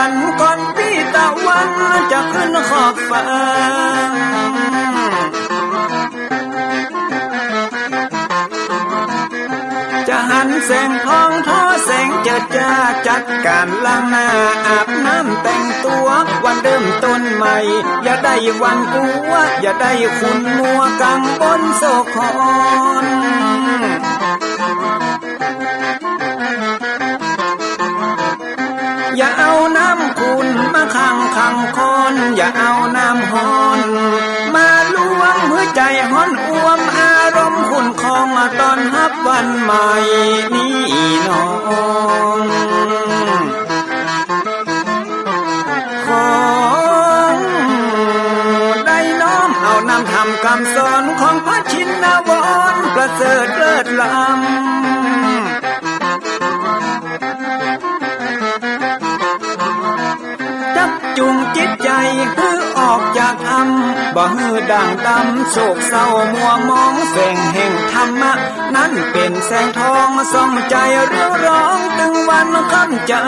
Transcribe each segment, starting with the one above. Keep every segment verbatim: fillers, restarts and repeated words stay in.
อันก่อนปี้ตะวันจะขึ้นขอบฟ้า จะหันแสงทองทอแสงเจิดจ้า จัดก๋านล้างหน้าอาบน้ำแต่งตั๋ว วันเริ่มต้นใหม่ อย่าได้หวั่นกั๋ว อย่าได้ขุ่นมัวกังวลโศกหอน อย่าเอาน้ำขุ่นมาขังขังคอน อย่าเอาน้ำฮ้อนมาลวง หื้อใจ๋ฮ้อนอ่วม อารมณ์ขุ่นคอง ต้อนฮับวันใหม่นี้นอ ขอได้น้อมเอานำธรรมกำสอนของพระชินวร ประเสริฐเลิศล้ำ จักจูงจิตใจ๋หื้อออกจากถ้ำ บ่หื้อด่างดำโศกเศร้ามัวหมอง แสงแห่งธรรมะนั้นเป๋นแสงทอง ส่องใจ๋เรืองรองตึงวันค่ำเจ๊า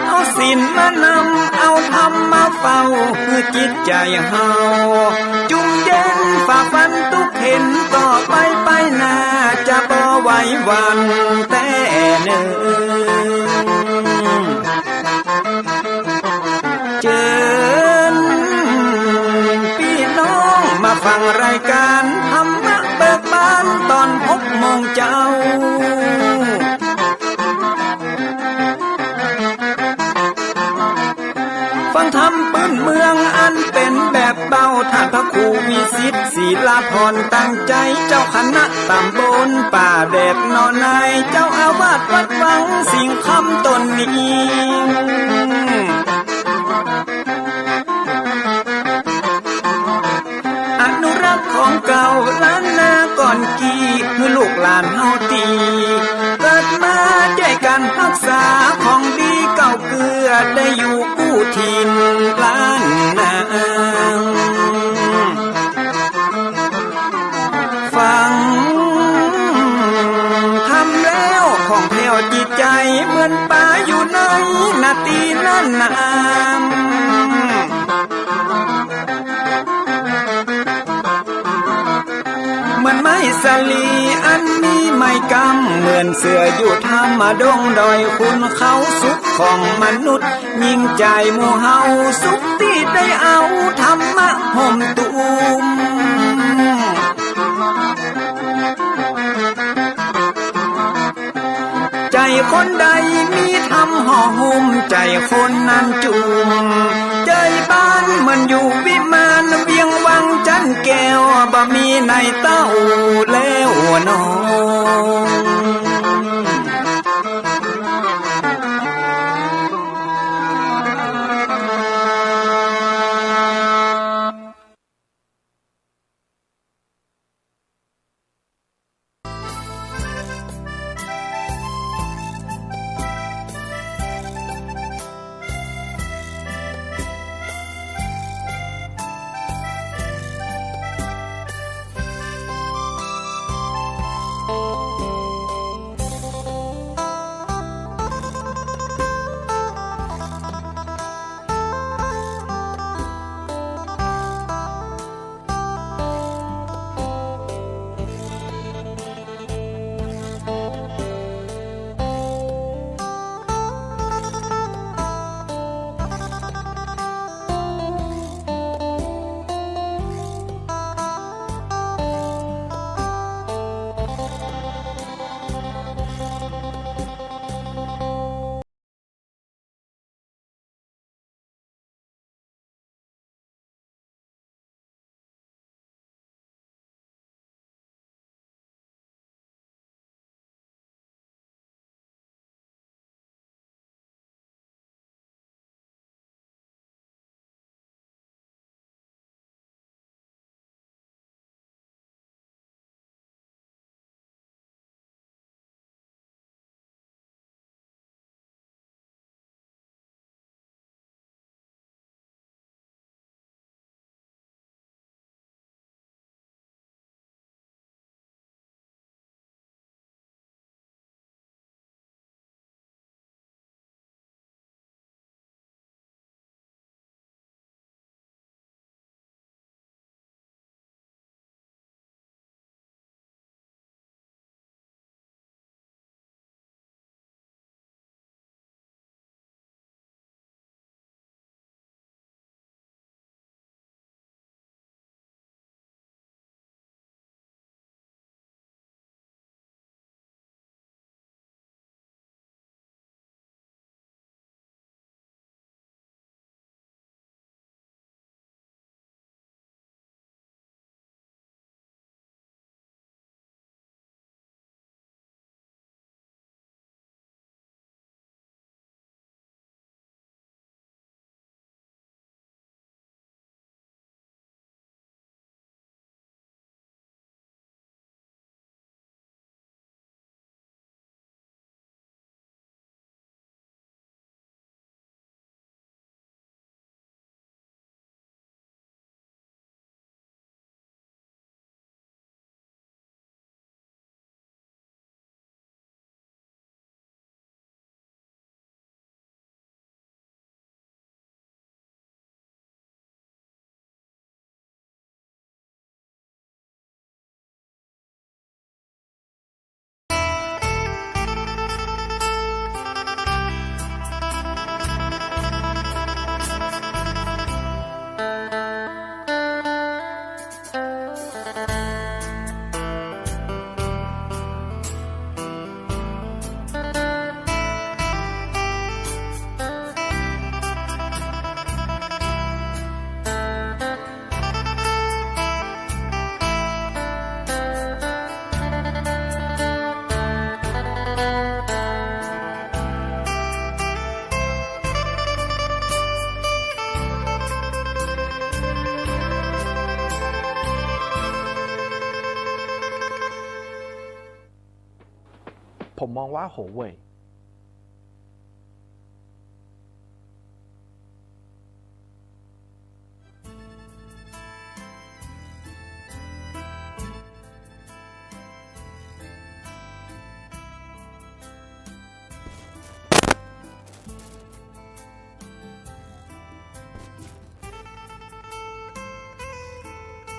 เอาศีลมานำ เอาธรรมมาเฝ้า หื้อจิตใจ๋เฮาจุ่มเย็น ฝ่าฟันตุ๊กเข็ญ ต่อไปไปหน้าจะบ่ไหวหวั่นแต๊เน่อ เจิญปี้น้องมาฟังรายก๋านธรรมะเบิกบานต๋อนหกโมงเจ๊า ฟังธรรมปื้นเมืองอันเป๋นแบบเบา ต้านพระครูวิสิทธิ์ ศิลาภรณ์ ตั้งใจ๋ เจ้าคณะต๋ำบลป่าแดดหนอ นายเจ้าอาวาสวัดวังสิงห์คำต๋นนี้ อนุรักษ์ของเก่าล้านนาก่อนกี้ หื้อลูกหลานเฮาตี้เกิดมา จ้วยกั๋นฮักษาของดีเก่าเกื้อ ได้อยู่กู้ถิ่นล้านนา ฟังธรรมแล้วผ่องแผ้วจิตใจ๋ เหมือนป๋าอยู่ในนาตี้นั้นนา เหมือนไม้สาลีอันมีไม้กำ เหมือนเสืออยู่ถ้ำดงดอยขุนเขา สุขของมนุษย์ยิ่งใจ๋หมู่เฮา สุขตี้ได้เอาธรรมะห่มตุ้ม ใจ๋คนใดมีธรรมห่อหุ้ม ใจ๋คนนั้นจุ่ม ใจ๋บ้านเหมือนอยู่วิมาน เวียงวังจันแก้ว บ่มีในเต้าแล้วนอ ผมมองว่าโหว่ย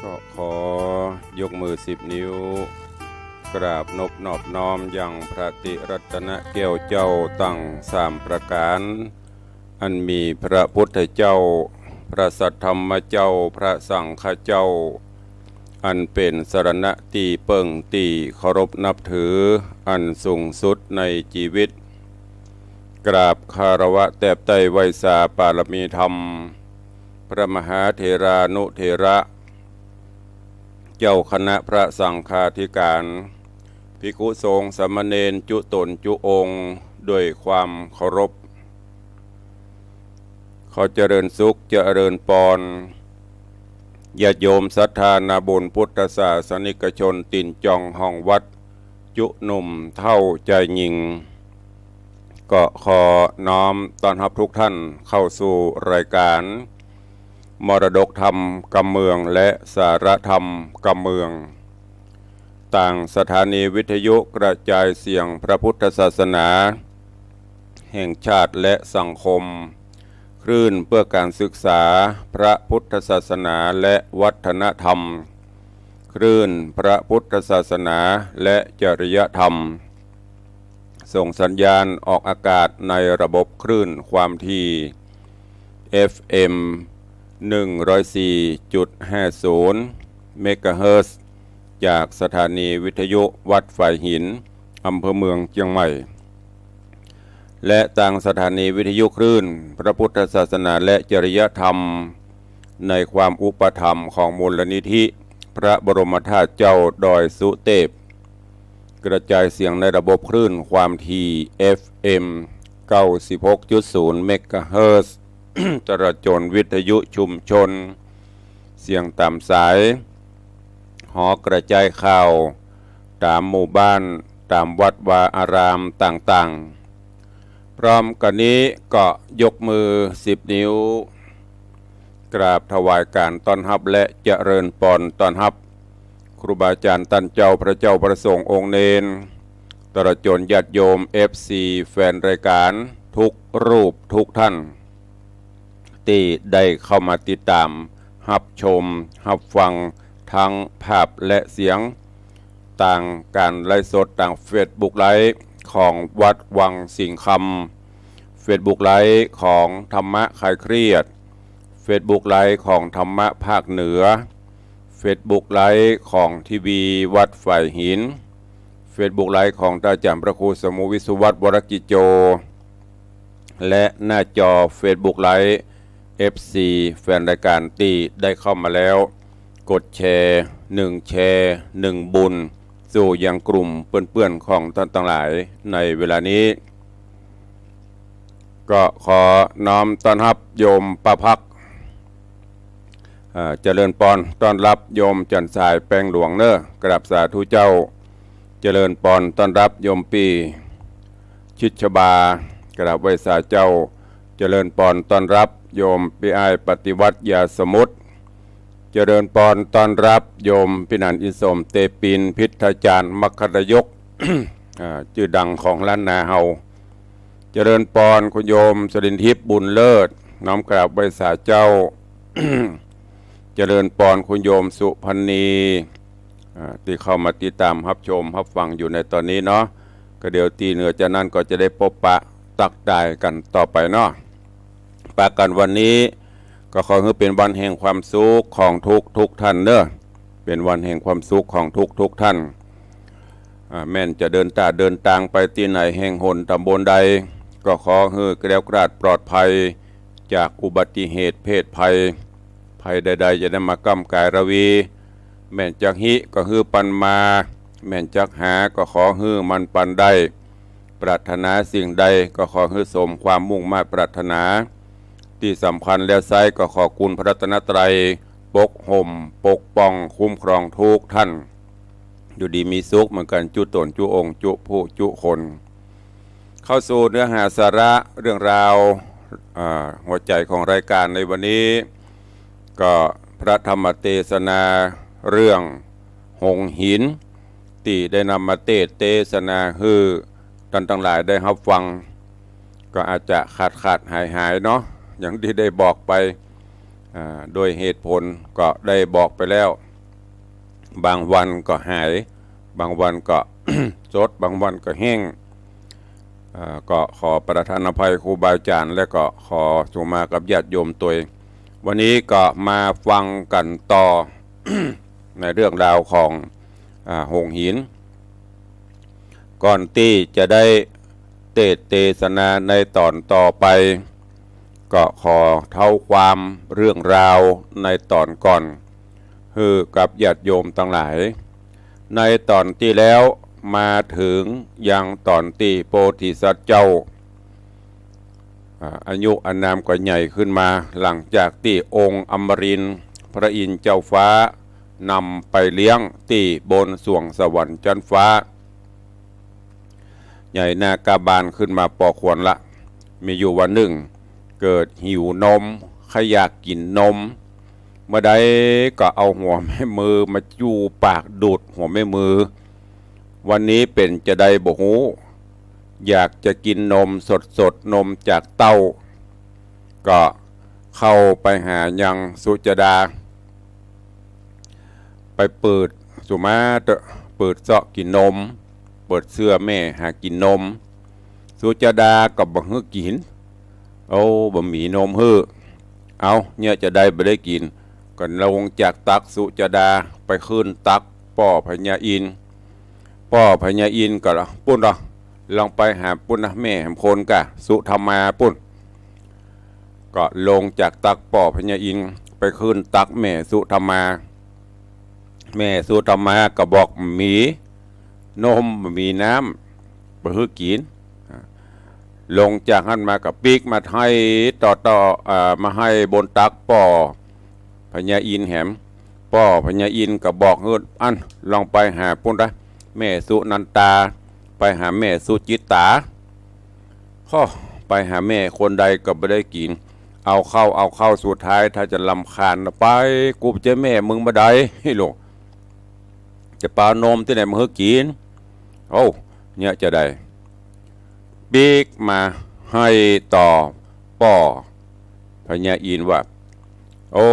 ก็ขอยกมือสิบนิ้ว กราบนบนอบน้อมยังพระติรัตนแก้วเจ้าตังสามประก๋าน อันมีพระพุทธเจ้า พระสัทธรรมเจ้า พระสังฆเจ้า อันเป๋นสรณะตี้เปิ้งตี้เคารพนับถืออันสูงสุดในจีวิต กราบคารวะแตบไต้ไหว้สาปารมีธรรม พระมหาเถรานุเถระ เจ้าคณะพระสังฆาธิการ ภิกขุสงฆ์สามเณรจุต๋นจุองค์ด้วยความเคารพ ขอเจริญสุขเจริญปอน ญาติโยมศรัทธานาบุญพุทธศาสนิกชนตี๋นจองห้องวัด จุหนุ่มเฒ่าจายญิง ก็ขอน้อมต้อนฮับทุกท่านเข้าสู่รายการ มรดกธรรมกำเมืองและสาระธรรมกำเมือง ตางสถานีวิทยุกระจายเสียงพระพุทธศาสนาแห่งชาติและสังคม คลื่นเพื่อการศึกษาพระพุทธศาสนาและวัฒนธรรม คลื่นพระพุทธศาสนาและจริยธรรม ส่งสัญญาณออกอากาศในระบบคลื่นความถี่ เอฟเอ็ม หนึ่งร้อยสี่จุดห้าศูนย์ เมกะเฮิรตซ์ จากสถานีวิทยุวัดฝายหิน อำเภอเมืองเจียงใหม่ และตางสถานีวิทยุคลื่นพระพุทธศาสนาและจริยธรรม ในความอุปถัมภ์ของมูลนิธิพระบรมธาตุเจ้าดอยสุเตพ กระจายเสียงในระบบคลื่นความถี่ เอฟเอ็ม เก้าสิบหกจุดศูนย์ เมกะเฮิรตซ์ จราจรวิทยุชุมชน เสียงต๋ามสาย หอกระจายข่าว ต๋ามหมู่บ้าน ต๋ามวัดวาอารามต่างๆ พร้อมกั๋นนี้ก็ยกมือสิบนิ้ว กราบถวายการต้อนฮับและเจริญปอนต้อนฮับ ครูบาอาจ๋ารย์ต้านเจ้า พระเจ้า พระสงฆ์ องค์เณร ตลอดจ๋นญาติโยม เอฟซี แฟนรายการทุกรูปทุกท่าน ตี้ได้เข้ามาติดต๋าม ฮับชม ฮับฟัง ตึงภาพและเสียง ตางการไลฟ์สดตางเฟซบุ๊กไลฟ์ของวัดวังสิงห์คำ เฟซบุ๊กไลฟ์ของธรรมะคลายเครียด เฟซบุ๊กไลฟ์ของธรรมะภาคเหนือ เฟซบุ๊กไลฟ์ของทีวีวัดฝายหิน เฟซบุ๊กไลฟ์ของต้านอาจ๋ารย์พระครูสมุห์วิศวัฒน์ วรกิจโจ และหน้าจอเฟซบุ๊กไลฟ์ เอฟซี แฟนรายการตี้ได้เข้ามาแล้ว กดแชร์ หนึ่งแชร์ หนึ่งบุญ สู่ยังกลุ่มเปื้อนๆ ของต้านตังหลายในเวลานี้ ก็ขอน้อมต้อนฮับโยมป้าภัก อ่า เจริญปอนต้อนฮับโยมจันทร์สายแปงหลวงเน่อ กราบสาธุเจ้า เจริญปอนต้อนฮับโยมปี้ชิดชบา กราบไหว้สาเจ้า เจริญปอนต้อนฮับโยมปี้อ้ายปฏิวัติยาสมุทร เจริญปอนต้อนฮับโยมปี้หนานอินสม เตปิน พิทยาจารย์ มัคคทายก อ่า จื้อดังของล้านนาเฮา เจริญปอนคุณโยมสรินทิพย์ บุญเลิศ น้อมกราบไหว้สาเจ้า เจริญปอนคุณโยมสุพรรณี อ่า ตี้เข้ามาติดต๋ามฮับชมฮับฟังอยู่ในต๋อนนี้เนาะ ก็เดี๋ยวตี้เหนือจากนั้นก็จะได้ปบปะตั๊กทายกั๋นต่อไปเนาะ ปะกั๋นวันนี้ ก็ขอหื้อเป๋นวันแห่งความสุขของทุกทุกท่านเน่อ เป๋นวันแห่งความสุขของทุกทุกท่าน อ่า แม่นจะเดินต๋าเดินตางไปตี้ไหนแห่งหนต๋ำบลใด ก็ขอหื้อแคล้วคลาดปลอดภัยจากอุบัติเหตุเพศภัย ภัยใดๆ จะได้มาก้ำก๋ายราวี แม่นจักฮิก็หื้อปันมา แม่นจักหาก็ขอหื้อมันปันได้ ปรารถนาสิ่งใดก็ขอหื้อสมความมุ่งมาดปรารถนา ตี้สำคัญแล้วไซร้ก็ขอคุณพระรัตนตรัยปกห่มปกป้องคุ้มครองทุกท่าน อยู่ดีมีสุขเหมือนกั๋นจุ๊ต๋นจุ๊องค์จุ๊ผู้จุ๊คน เข้าสู่เนื้อหาสาระเรื่องราว อ่า หัวใจ๋ของรายก๋านในวันนี้ ก็พระธรรมเตสนาเรื่องหงส์หิน ตี้ได้นำมาเตสน์เตสนาหื้อต้านตังหลายได้ฮับฟัง ก็อาจจะขาดๆ หายๆ เนาะ อย่างตี้ได้บอกไป อ่า โดยเหตุผลก็ได้บอกไปแล้ว บางวันก็หาย บางวันก็ สด บางวันก็แห้ง อ่า ก็ขอประทานอภัยครูบาอาจ๋ารย์ และก็ขอสุมากับญาติโยมตวย วันนี้ก็มาฟังกั๋นต่อ ในเรื่องราวของ อ่า หงส์หิน ก่อนตี้จะได้เตสน์เตสนาในต๋อนต่อไป ก็ขอเท้าความเรื่องราวในต๋อนก่อน หื้อกับญาติโยมตังหลาย ในต๋อนตี้แล้วมาเถิงยังต๋อนตี้โพธิสัตว์เจ้า อ่า อายุอานามก็ใหญ่ขึ้นมา หลังจากตี้องค์อมรินทร์พระอินทร์เจ้าฟ้านำไปเลี้ยงตี้บนสวงสวรรค์จั๊นฟ้า ใหญ่หน้ากล้าบานขึ้นมาปอควรละ มีอยู่วันนึ่ง เกิดหิวนม ใค่อยากกิ๋นนม เมื่อใดก็เอาหัวแม่มือมาจู่ปากดูดหัวแม่มือ วันนี้เป๋นจาใดบ่ฮู้ อยากจะกิ๋นนมสดๆ นมจากเต้า ก็เข้าไปหายังสุจดา ไปเปิดสุมาเต๊อะ เปิดเซาะกิ๋นนม เปิดเสื้อแม่หากิ๋นนม สุจดาก็บ่หื้อกิ๋น โอ้ บ่มีนมหื้อ เอา เยียะจาใดบ่ได้กิ๋น ก็ลงจากตักสุจดาไปขึ้นตักป้อพญาอินทร์ ป้อพญาอินทร์ก็ละ ปุ้นละ ลองไปหาปุ้นนะ แม่แหมคนก่ะ สุธรรมาปุ้น ก็ลงจากตักป้อพญาอินทร์ ไปขึ้นตักแม่สุธรรมา แม่สุธรรมาก็บอกมีนม มีน้ำ บ่หื้อกิ๋น ลงจากหั้นมาก็ปิ๊กมาไห้ต่อๆ อ่า มาไห้บนตักป้อพญาอินทร์แหม ป้อพญาอินทร์ก็บอกหื้ออั้น ลองไปหาปุ้นละ แม่สุนันทา ไปหาแม่สุจิตตา ฮ้อ ไปหาแม่คนใดก็บ่ได้กิ๋น เอาเข้า เอาเข้า สุดท้ายถ้าจะรำคาญนะ ไป กูบ่ใจ้แม่มึงบ่ได้ โหล่ะ จะไปเอานมตี้ไหนมาหื้อกิ๋น โอ้ เยียะจาใด ปิ๊กมาไห้ต่อป้อพญาอินทร์ว่า โอ้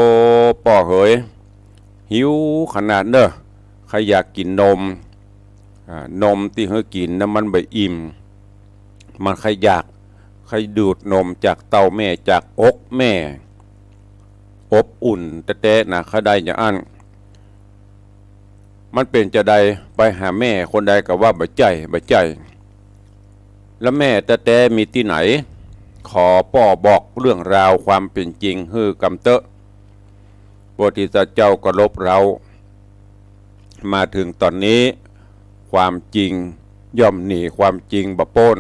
ป้อเหย หิวขนาดเน่อ ใค่อยากกิ๋นนม อ่า นมตี้หื้อกิ๋นนะมันบ่อิ่ม มันใค่อยาก ใค่ดูดนมจากเต้าแม่ จากอกแม่ อบอุ่นแต๊ๆ นะ ใค่ได้อย่างอั้น มันเป๋นจาใด ไปหาแม่คนใดก็ว่าบ่ใจ้ บ่ใจ้ แล้วแม่แต๊ๆ มีตี้ไหน ขอป้อบอกเรื่องราวความเป๋นจริงหื้อกำเต๊อะ โพธิสัตว์เจ้าเคารพเฮา มาเถิงต๋อนนี้ ความจริงย่อมหนีความจริงบ่ป๊น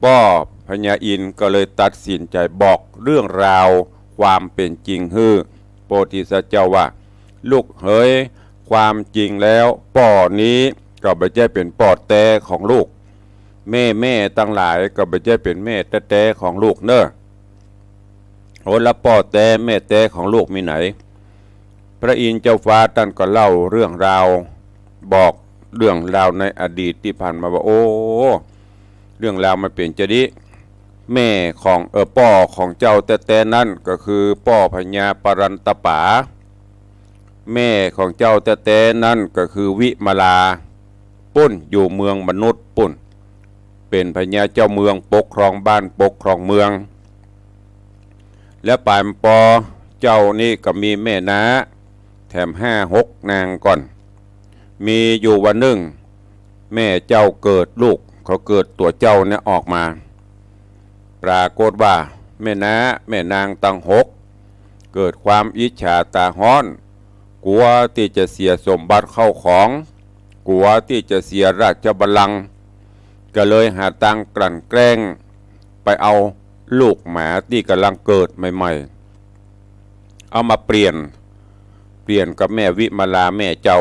ป้อพญาอินทร์ก็เลยตัดสินใจ๋บอกเรื่องราวความเป๋นจริงหื้อโพธิสัตว์เจ้าว่า ลูกเหย ความจริงแล้วป้อนี้ก็บ่ใจ้เป๋นป้อแต๊ของลูก แม่ๆ ตังหลายก็บ่ใจ้เป๋นแม่แต๊ๆ ของลูกเน่อ โห แล้วป้อแต๊แม่แต๊ของลูกมีไหน พระอินทร์เจ้าฟ้าต้านก็เล่าเรื่องราว บอกเรื่องราวในอดีตตี้ผ่านมาว่า โอ้ เรื่องราวมันเป๋นจานี้ แม่ของ เออ ป้อของเจ้าแต๊ๆ นั้นก็คือป้อพญาปรันตป๋า แม่ของเจ้าแต๊ๆ นั้นก็คือวิมาลา ปุ้น อยู่เมืองมนุษย์ปุ้น เป๋นพญาเจ้าเมืองปกครองบ้านปกครองเมือง และป๋ายปอเจ้านี้ก็มีแม่น้าแถมห้าหกนางก่อน มีอยู่วันนึ่ง แม่เจ้าเกิดลูก เขาเกิดตั๋วเจ้าเนี่ยออกมา ปรากฏว่าแม่น้าแม่นางตังหก เกิดความอิจฉาต๋าฮ้อน กั๋วตี้จะเสียสมบัติเข้าของ กั๋วตี้จะเสียราชบัลลังก์ ก็เลยหาตางกลั่นแกล้ง ไปเอาลูกหมาตี้ก่ำลังเกิดใหม่ๆ เอามาเปลี่ยน เปลี่ยนกับแม่วิมาลาแม่เจ้า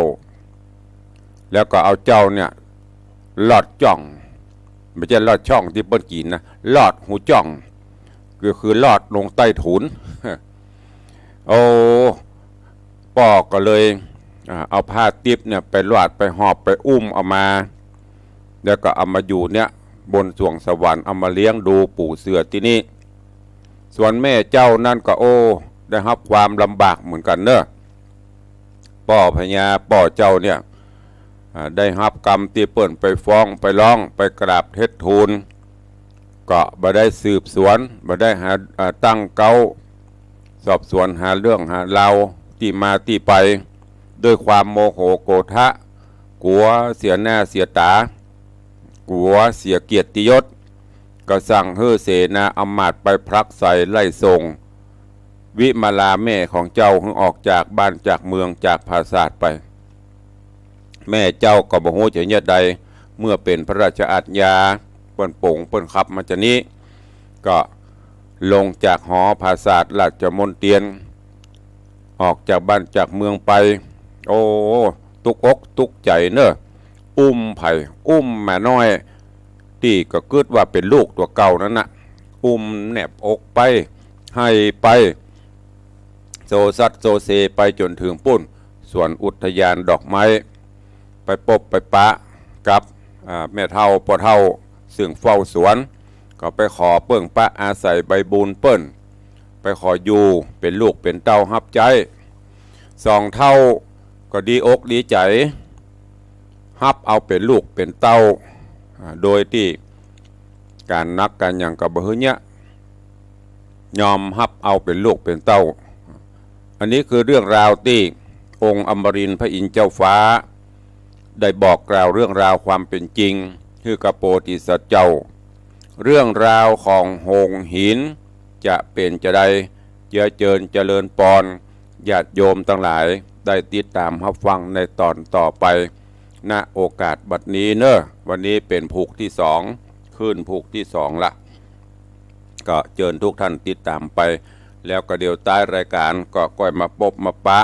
แล้วก็เอาเจ้าเนี่ย ลอดจ้อง บ่ใจ้ลอดช่องตี้เปิ้นกิ๋นนะ ลอดฮูจ้อง ก็คือลอดลงใต้ถุน โอ้ ป้อก็เลย อ่า เอาผ้าติ๊บเนี่ยไปลาด ไปหอบ ไปอุ้มเอามา แล้วก็เอามาอยู่เนี่ย บนสวงสวรรค์ เอามาเลี้ยงดูปู่เสือตี้นี่ ส่วนแม่เจ้านั้นก็ โอ้ ได้ฮับความลำบากเหมือนกั๋นเนาะ ป้อพญาป้อเจ้าเนี่ย อ่า ได้ฮับกรรมตี้เปิ้นไปฟ้องไปร้องไปกราบเท็จทูล ก็บ่ได้สืบสวน บ่ได้หา อ่า ตั้งเก๊าสอบสวนหาเรื่องหาราวตี้มาตี้ไป ด้วยความโมโหโกธะ กั๋วเสียหน้าเสียต๋า กั๋วเสียเกียรติยศ ก็สั่งหื้อเสนาอำมาตย์ไปผลักไสไล่ส่ง วิมลาแม่ของเจ้าหื้อออกจากบ้านจากเมืองจากผาสาทไป แม่เจ้าก็บ่ฮู้จะเยียะใด เมื่อเป๋นพระราชอาชญา เปิ้นป๋งเปิ้นคับมาจานี้ ก็ลงจากหอผาสาทราชมนเตียร ออกจากบ้านจากเมืองไป โอ้ ตุ๊กอกตุ๊กใจ๋เนาะ อุ้มใผ อุ้มหมาน้อย ตี้ก็กึ๊ดว่าเป๋นลูกตั๋วเก่านั้นน่ะ อุ้มแนบอกไป ไห้ไป โซซัดโซเซไปจ๋นเถิงปู๊น สวนอุทยานดอกไม้ ไปปบไปปะกับ อ่า แม่เฒ่าป้อเฒ่า ซึ่งเฝ้าสวน ก็ไปขอเปิ้งปะอาศัยใบบุญเปิ้น ไปขออยู่เป๋นลูกเป๋นเต้าฮับใจ๊ สองเฒ่าก็ดีอกดีใจ๋ ฮับเอาเป๋นลูกเป๋นเต้า อ่า โดยตี้ก๋านนักก๋านหยังก็บ่หื้อเยียะ ยอมฮับเอาเป๋นลูกเป๋นเต้า อันนี้คือเรื่องราวตี้องค์อมรินทร์พระอินทร์เจ้าฟ้า ได้บอกกล่าวเรื่องราวความเป๋นจริง หื้อกับโพธิสัตว์เจ้า เรื่องราวของหงส์หิน จะเป๋นจาใด เจื้อเจิญเจริญปอน ญาติโยมตังหลาย ได้ติดต๋ามฮับฟังในต๋อนต่อไป ณ โอกาสบัดนี้เนาะ วันนี้เป๋นผูกตี้สอง ขึ้นผูกตี้สองละ ก็เจิญทุกท่านติดต๋ามไป แล้วก็เดี๋ยวต๊ายรายก๋านก็ก้อยมาปบมาปะ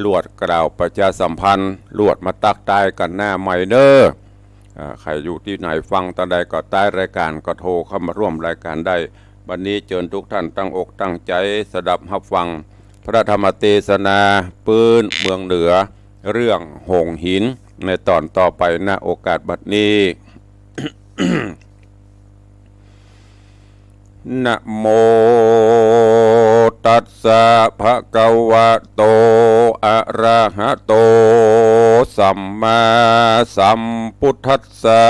ลวดกล่าวประชาสัมพันธ์ ลวดมาตั๊กต๊ายกั๋นหน้าใหม่เนาะ อ่า ใผอยู่ตี้ไหนฟังต๋อนใดก็ต๊ายรายก๋านก็โทรเข้ามาร่วมรายก๋านได้ วันนี้เจิญทุกท่านตั้งอกตั้งใจ๋สดับฮับฟังพระธรรมเตสนาปื๊นเมืองเหนือ เรื่องหงส์หิน ในต๋อนต่อไป ณ โอกาสบัดนี้ นะโมตัสสะ ภะคะวะโต อะระหะโต สัมมาสัมพุทธัสสะ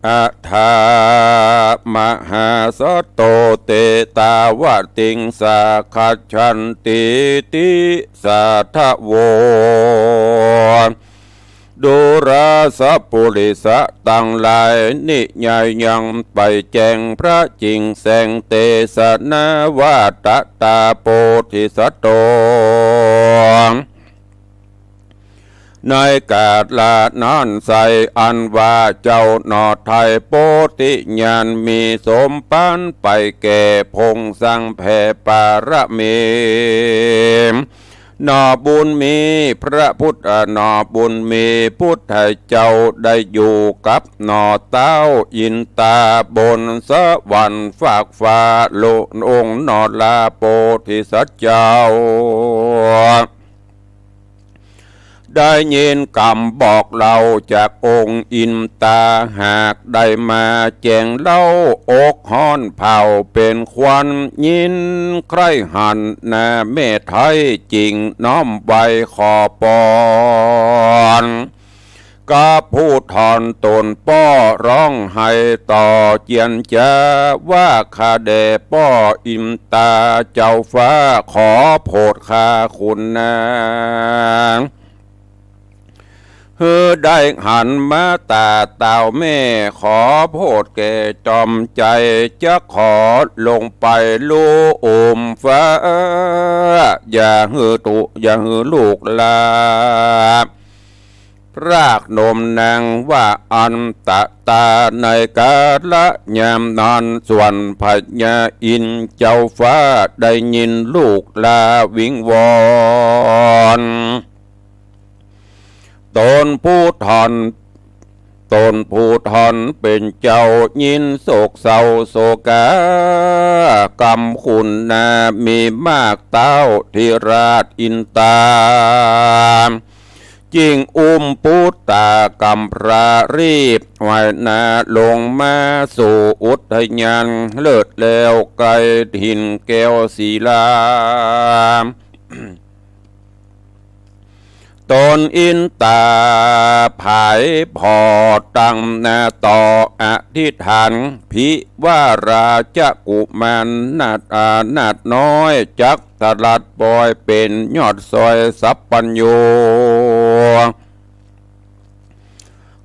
อะถะ มะหาสัตโต เต ตาวะติงสา คัจฉันติ ติสาทะโว ดูราสะปุริสะตังหลาย นิยายังไปแจ้งพระจิ่งแสง เตสนาวาตะตาโพธิสัตโต ในก๋าละนั้นไส้ อันว่าเจ้าหน่อไท้โพธิญาณ มีสมปั๋นไปแก่พงสังแผ่ปารมี หน่อบุญมีพระพุทธ หน่อบุญมีพุทธเจ้า ได้อยู่กับหน่อเต๊าอินตา บนสวรรค์ฟากฟ้า ลุองค์หน่อลาโพธิสัตว์เจ้า ได้ยินกำบอกเล่าจากองค์อินตา หากได้มาแจ้งเล่า อกฮ้อนเผาเป๋นควัน ยินใคร่หันนาแม่ไท้ จิ่งน้อมไหว้ขอปอน กับผู้ถอนต๋นป้อร้องไห้ต่อเจียนจา ว่าข้าแด่ป้ออินตาเจ้าฟ้า ขอโผดข้าขุนนาง หื้อได้หันมาต๋าตาวแม่ ขอโผดแก่จอมใจ๋ จะขอลงไปลู่อุ้มฟ้า อย่าหื้อตุ อย่าหื้อลูกหลา พรากหนมนางว่าอันตะตา ในกาละยามนั้น ส่วนพญาอินทร์เจ้าฟ้าได้ยินลูกลาวิงวอน ตนผู้ท่อน ตนผู้ท่อนเป๋นเจ้ายินโศกเศร้าโศกา กำคุณนามีมากเต้า ธิราชอินตา จึงอุ้มปุตตากำพร้ารีบว่ายนาลงมาสู่อุทยาน เลิศแล้วใก้ถิ่นแก้วศิลา ตนอินตาผายผ่อตั้งหน้าต่ออธิษฐาน ภิวาราจะกุมารนาถ อานาถน้อย จักสลัดปอยเป๋นยอดซอยสัพพัญญู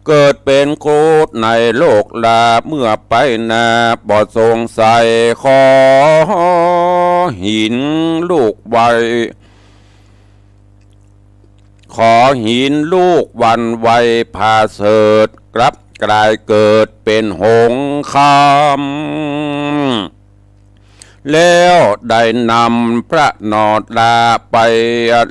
เกิดเป๋นครุฑในโลกลา เมื่อไปหน้าบ่สงสัย ขอหินลูกไหว ขอหินลูกหวั่นไหวผาเสิด กลับกลายเกิดเป๋นหงส์คำ แล้วได้นำพระนอดลาไป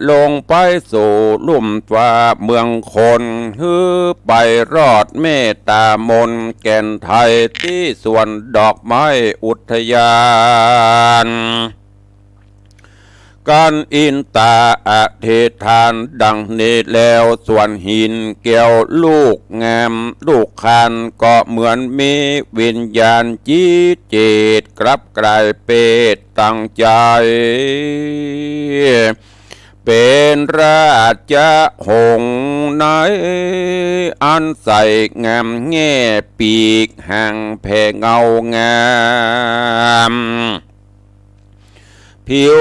ลงไปสู่ลุ่มฟ้าเมืองคน หื้อไปรอดเมตตามณแก่นไทย ตี้สวนดอกไม้อุทยาน กันอินตาอธิษฐานดังนี้แล้ว ส่วนหินแก้วลูกงามลูกคาน ก็เหมือนมีวิญญาณจิตเจต กลับกลายเปรตตั้งใจ๋ เป๋นราชหงส์ใน อันใสงามแง่ปีกหางแผ่เงางาม ผิว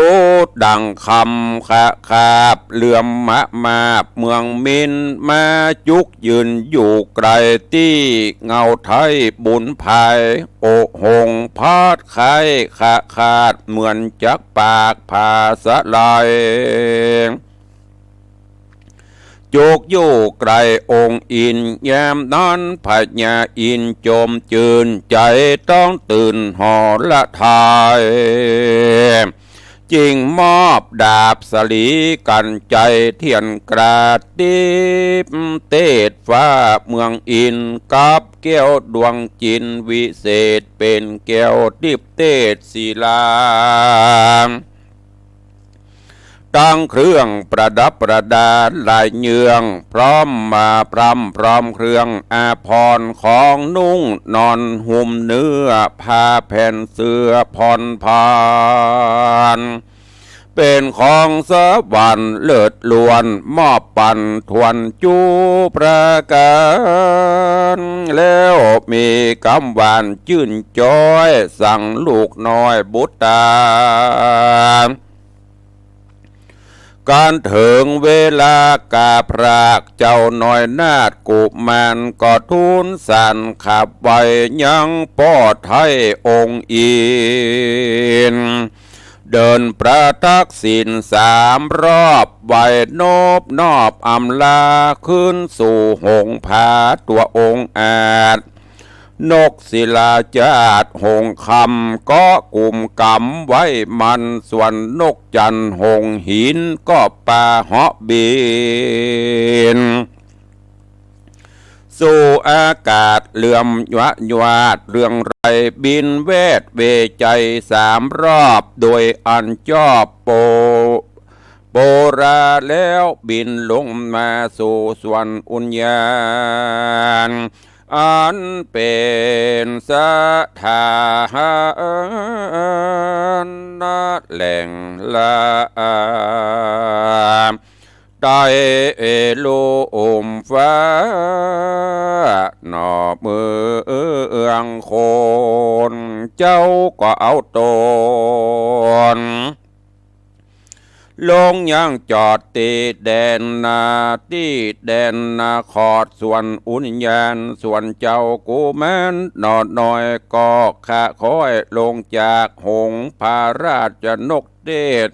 ดั่งคำขะขาบเหลื่อมมะมาบเมืองมิน มาจุกยืนอยู่ใก้ตี้เงาไท้บุญภาย โอหงส์พัดไข้ขะขาดเหมือนจักปากผาสลาย จุกอยู่ใก้องค์อินทร์ ยามนั้นพญาอินทร์จมจื้นใจ๋ ต้องตื่นหอละทาย จึงมอบดาบสะหลีกัญไชยเทียนกราด ติ๊บเตศฟ้าเมืองอินทร์ กับแก้วดวงจินวิเศษ เป๋นแก้วติ๊บเตศศิลา ตังเครื่องประดับประดาหลายเยื่อง พร้อมมาพร่ำพร้อมเครื่องอาภรณ์ ของนุ่งนอนหุ้มเนื้อ ผ้าแผ่นเสื้อผ่อนผ่าน เป๋นของสวรรค์เลิศล้วน มอบปันถ้วนจูประก๋าน แล้วมีกำหวานจื้นจ๊อย สั่งลูกน้อยบุตรา กันเถิงเวลากาพราก เจ้าน้อยนาฏกุมาร ก็ทูลสารขับไหว้ ยังป้อไท้องค์อินทร์ เดินประทักษิณสามรอบ ไหว้นบนอบอำลา คืนสู่หงส์ผาตัวองอาจ นกศิลาจาดหงส์คำก็กุมกำไว้มั่น ส่วนนกจั่นหงส์หินก็ปาเหาะบิน สู่อากาศเหลื่อมยวะยวาดเรืองไร บินแวดเวไจสามรอบ โดยอันจอบโป โปราแล้วบินลงมาสู่สวนอุญญาณ อันเป๋นสถานแหล่งละ ใต้ลุ่มฟ้าหน่อเมืองคน เจ้าก็เอาตน ลงยังจอดตี้แดนนา ตี้แดนนาคอดสวนอุญญาณ ส่วนเจ้ากุมารหน่อน้อย ก็ขะค้อยลงจากหงส์พระราชนกเทศ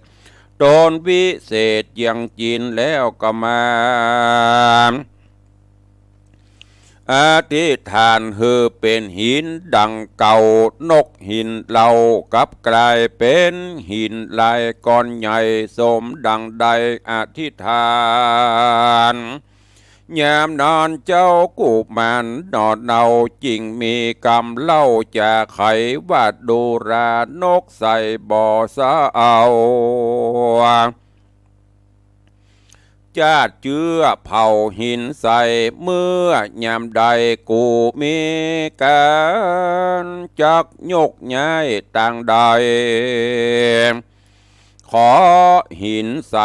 ตนวิเศษเยียงจินแล้วก็มา อธิษฐานหื้อเป๋นหินดังเก่า นกหินเหล่ากลับก๋ายเป๋นหินลายก้อนใหญ่ สมดังได้อธิษฐาน ยามนั้นเจ้ากุมารหน่อเนาจึงมีกำเล่าจาไขว่า ดูรา นกใสบ่สะเอา จาดเจื้อเผาหินใส เมื่อยามใดกูมีก๋านจักยกย้ายตางใด ขอหินใส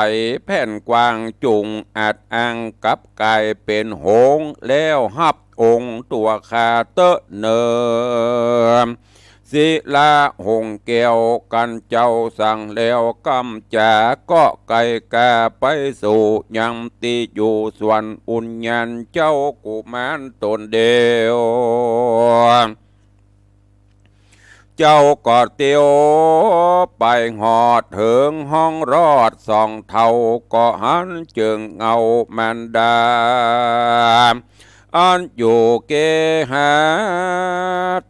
แผ่นกว้างจุ่งอาจอ้าง กลับก๋ายเป๋นหงส์ แล้วฮับองค์ตั๋วข้าเต๊อะเนิม ศิลาหงส์แก้ว กันเจ้าสั่งแล้วกำจา ก็ไกลก๋าไปสู่ยังตี้อยู่สวนอุญญาณ เจ้ากุมารต๋นเดียว เจ้าก็เตียวไปฮอดเถิงห้องรอดสองเถ้า ก็หันเจิงเงามารดา อันอยู่เกหา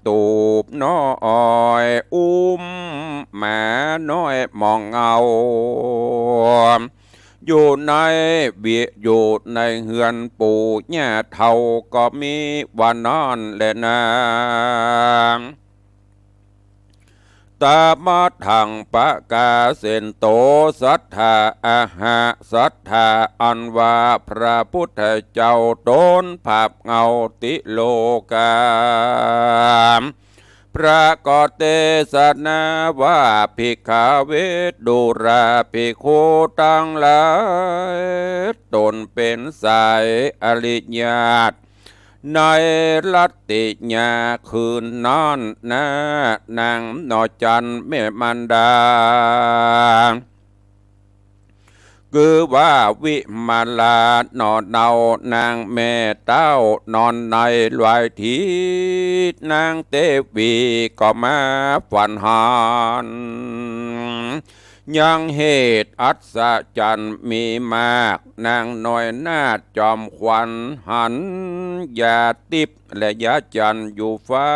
ตูบน้อย อุ้มหมาน้อยหมองเงา อยู่ในวิ อยู่ในเฮือนปู่ย่าเฒ่า ก็มีว่านั้นแลนา ตะมะทังปะกาเสนโต สัตถาอะหะ สัตถาอันว่าพระพุทธเจ้าต๋นผาบเงาติโลกา พระก็เตสนาว่า ภิกขเว ดูราภิกขุตังหลาย ต๋นเป๋นสายอริยาช ในรัตติยาคืนนั้นนา นางหน่อจันแม่มารดา คือว่าวิมาลาหน่อเนา นางแม่เต้านอนในหลายที นางเตวีก็มาฝันหัน ยังเหตุอัศจรรย์มีมาก นางน้อยนาฏจอมขวัญหัน ยาติปและยาจันทร์อยู่ฟ้า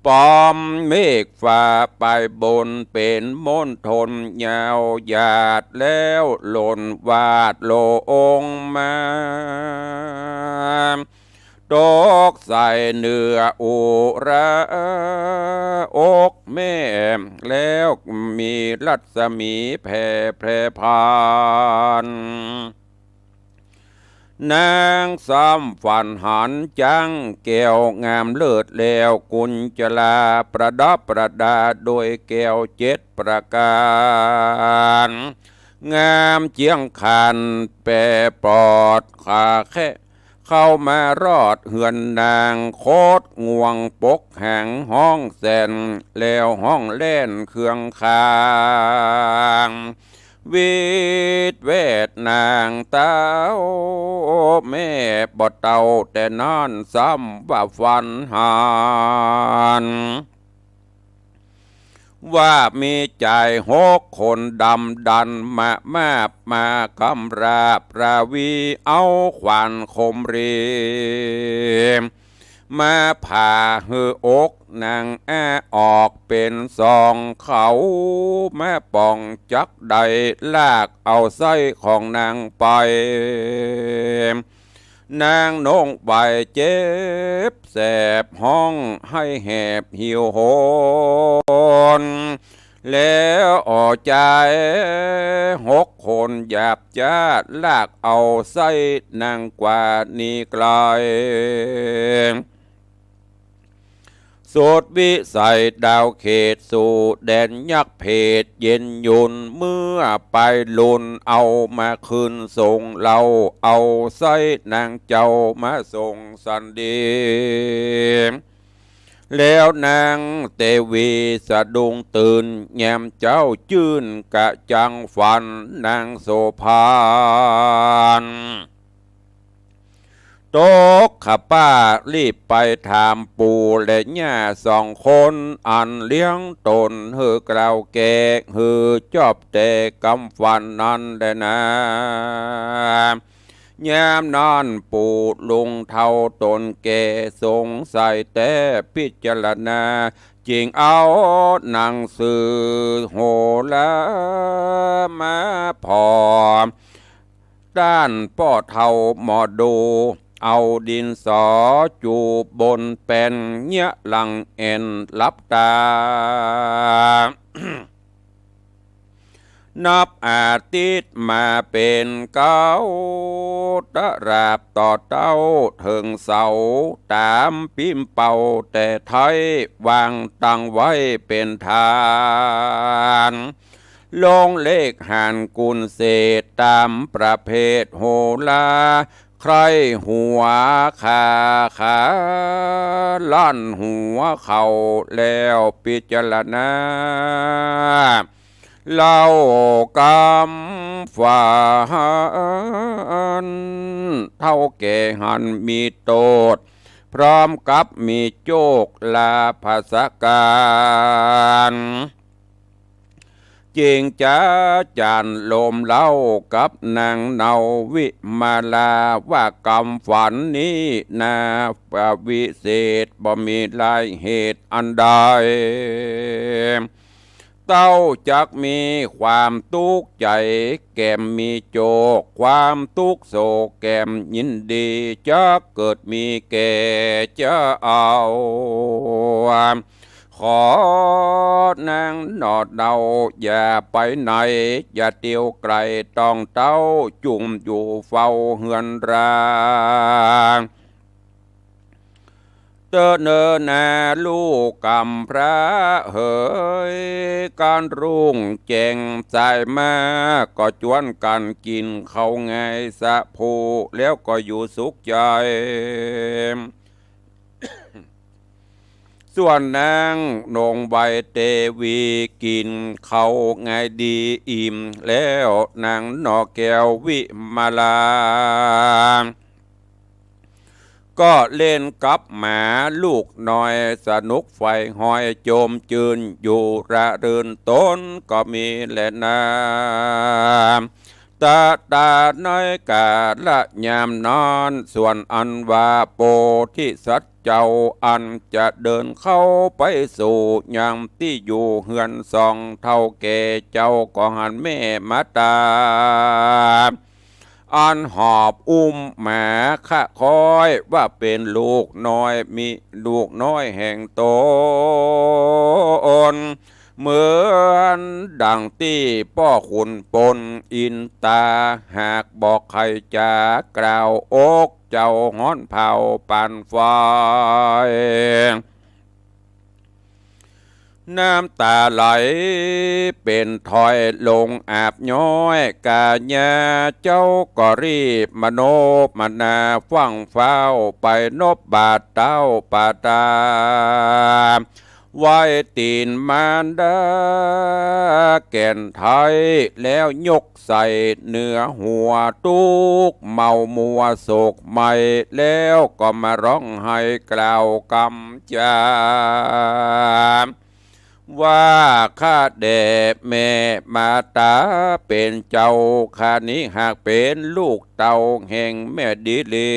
ปอมเมฆฟ้าไปบน เป๋นมณฑลยาวหยาด แล้วหล่นวาดลงมา ตกใส่เหนืออุระอกแม่ แล้วมีรัศมีแผ่แพร่พราน นางซ้ำฝันหันจั้งแก้วงามเลิศ แล้วกุญจลาประดับประดาโดยแก้วเจ็ดประก๋าน งามเจียงขันแปรปลอดขาแคะ เข้ามารอดเฮือนนาง โคตรงวงปกหางฮ้องแสน แล้วฮ้องแล่นเคืองคาง วีดแวดนางเต้าแม่บ่เต้า แต่นั้นซ้ำว่าฝันหัน ว่ามีจายหกคนดำดันมา มาบมากำราบราวี เอาขวานคมรี มาผ่าหื้ออกนางอ้าออกเป๋นสอง เขามาป่องจักได้ลากเอาไส้ของนางไป นางนงไหวเจ็บแสบฮ้องไห้แหบหิวโหย แล้วเอาจายหกคนหยาบจ๊าลากเอาไส้นางกว่าหนีไกล สุดวิสัยดาวเขตสู่แดนยักษ์เผตเย็นยุน เมื่อไปลุนเอามาคืนส่ง เฮาเอาไส้นางเจ้ามาส่งสันดี แล้วนางเตวีสะดุ้งตื่น แยมเจ๊าจื้นกระจ่างฝันนางโสภา ตกขะป้ารีบไปถามปู่และย่าสองคน อันเลี้ยงต๋นหื้อกล่าวแก้หื้อจอบแต่กำฝันนั้นแลนา ยามนั้นปู่ลุงเฒ่าต๋นแก่สงสัยแต๊ พิจารณาจึงเอาหนังสือโหรามาผ่อ ต้านป้อเฒ่าหมอดู เอาดินสอจูบบนแป้น เยียะหลังแอ่นหลับต๋า นับอาทิตย์มาเป๋นเก๊า ตราบต่อเต๊าเถิงเสาร์ ต๋ามปิ๊มเป่าแต่ไท้ วางตั้งไว้เป๋นฐาน ลงเลขหารกุณเศษ ต๋ามประเภทโหรา ใคร่หัวขา ขาล้านหัวเข่า แล้วพิจารณา เล่ากำฝัน เฒ่าแก่หันมีโตษ พร้อมกับมีโจคลาภสการ จึงจะจ๋ารโลมเล่ากับนางเนาวิมาลา ว่ากำฝันนี้นาประวิเศษ บ่มีลายเหตุอันใด เต้าจักมีความตุ๊กข์ใจ๋ แก่มมีโจค ความตุ๊กข์โศกแก่มยินดี จักเกิดมีแก่เจ้า ขอนางหนอเนาอย่าไปไหน อย่าเตียวไก๋ ต้องเต้าจุ่มอยู่เฝ้าเฮือนรา เต๊อะเน่อนาลูกกำพร้าเหย ก้านรุ่งแจ้งสายมา ก็จวนกั๋นกิ๋นข้าวไงสะพู แล้วก็อยู่สุขใจ๋ ส่วนนางนงไวเตวีกิ๋นข้าวไงดีอิ่มแล้ว นางหนอแก้ววิมาลา ก็เล่นกับหมาลูกน้อย สนุกใฝ่หอยจมจื้นอยู่ ระรื่นต๋นก็มีแลนา ตะตาในกาละยามนั้น ส่วนอันว่าโพธิสัตว์เจ้า อันจะเดินเข้าไปสู่ยังตี้อยู่เฮือนซองเฒ่าแก่เจ้า ก็หันแม่มาต๋า อันหอบอุ้มหมาคะคอย ว่าเป๋นลูกน้อย มีลูกน้อยแห่งต๋น เหมือนดังตี้ป้อขุนพลอินต๋า หากบ่ใค่จะกล่าว อกเจ้าฮ้อนเผาปานไฟ น้ำต๋าไหลเป๋นถ้อยลงอาบย้อย กายาเจ้าก็รีบมโนมนา ฟั่งฟ้าวไปนบบาทเต้าปาตา ไหว้ตี๋นมารดาแก่นไท้ แล้วยกใส่เหนือหัว ตุ๊กข์เมามัวโศกไหม้ แล้วก็มาฮ้องไห้กล่าวกำจา ว่าข้าแด่แม่มาต๋าเป๋นเจ้า ข้านี้หากเป๋นลูกเต้าแห่งแม่ดีลี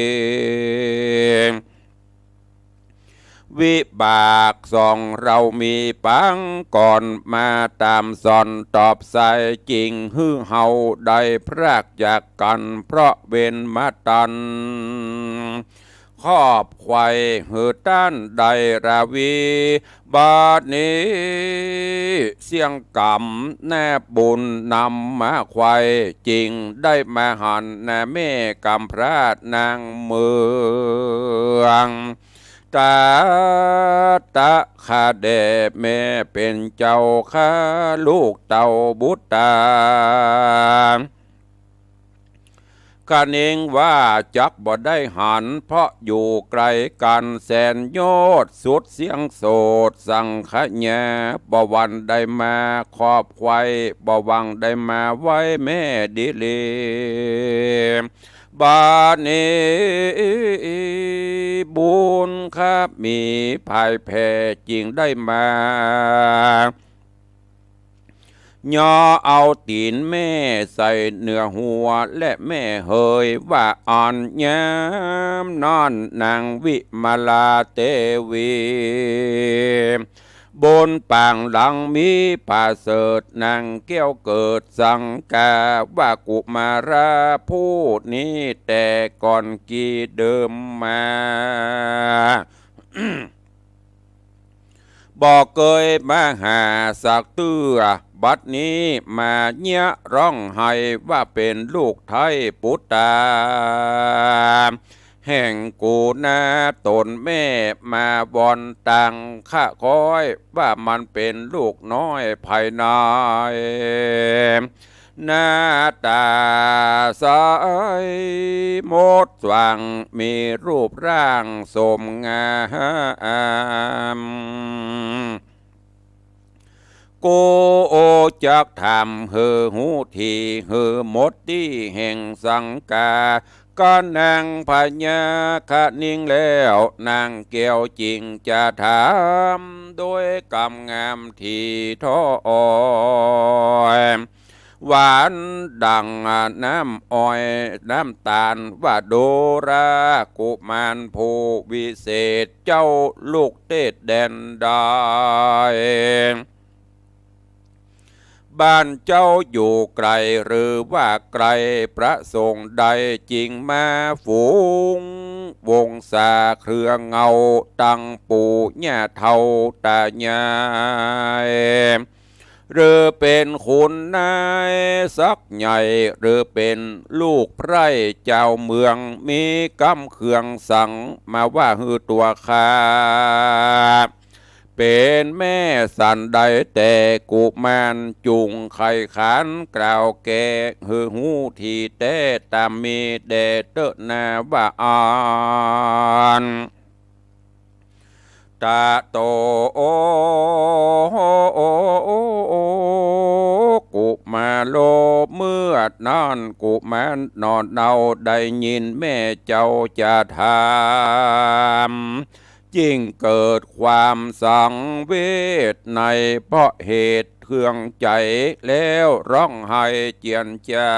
วิบากสองเฮามีปางก่อน มาต๋ามสอนตอบสาย จึงหื้อเฮาได้พรากจากกั๋น เพราะเวรมาตัน คอบไขว่หื้อต้านได้ราวี บาดนี้เสี้ยงก๋ำแนบบุญนำมาไขว่ จึงได้มาหันนาแม่กำพร้านางเมือง ต๋าตะข้าแด่แม่เป๋นเจ้าข้า ลูกเต้าบุตรต๋า คะนิงว่าจักบ่ได้หัน เพราะอยู่ไก๋กั๋นแสนโยชน์ สุดเสี้ยงโสดสังขยา บ่หวั่นได้มาคอบไขว่ บ่หวั่นได้มาไหว้แม่ดีลี บาดนี้บุญข้ามีพ่ายแพ้ จึงได้มา ย่อเอาตี๋นแม่ใส่เหนือหัว และแม่เหยว่าอั้น ยามนั้นนางวิมลาเตวี บนปางหลังมีประเสริฐ นางแก้วเกิดสังกา ว่ากุมารผู้นี้แต่ก่อนกีเดิมมา บ่เกยมาหาสักเตื้อ บัดนี้มาเยียะร้องไห้ว่าเป๋นลูกไท้ปุตตา แห่งกูนา ต๋นแม่มาวอนตังข้าคอย ว่ามันเป๋นลูกน้อยภายใน หน้าต๋าใสมดสว่าง มีรูปร่างสมงาม กูจักถามหื้อฮู้ตี้หื้อหมดตี้แห่งสังกา ก็นางพญาคะนิงแล้ว นางแก้วจึงจะถาม โดยกำงามถี่ถ้อย หวานดั่งน้ำอ้อยน้ำต๋าล ว่าดูรากุมารผู้วิเศษ เจ้าลูกเตศแดนใด บ้านเจ้าอยู่ไก๋หรือว่าใก้ ประสงค์ใดจึงมาฝูงวงศาเครือเงา ตังปู่ย่าเฒ่าต๋ายาย หรือเป๋นขุนนายศักดิ์ใหญ่ หรือเป๋นลูกใพร่เจ้าเมือง มีกำเคืองสังมาว่าหื้อตั๋วข้า เป๋นแม่สันใด แต่กุมารจุ่งใค่ขานกล่าวแก่ หื้อฮู้ตี้แต๊ต๋ามมีแด่เต๊อะนาว่าอั้น ตะโต โอ โอ โอ โอ กุมาโล เมื่อนั้นกุมารหน่อเนาได้ยินแม่เจ้าจะถาม จึงเกิดความสังเวชในเพราะเหตุเครื่องใจ๋ แล้วร้องไห้เจียนจ๋า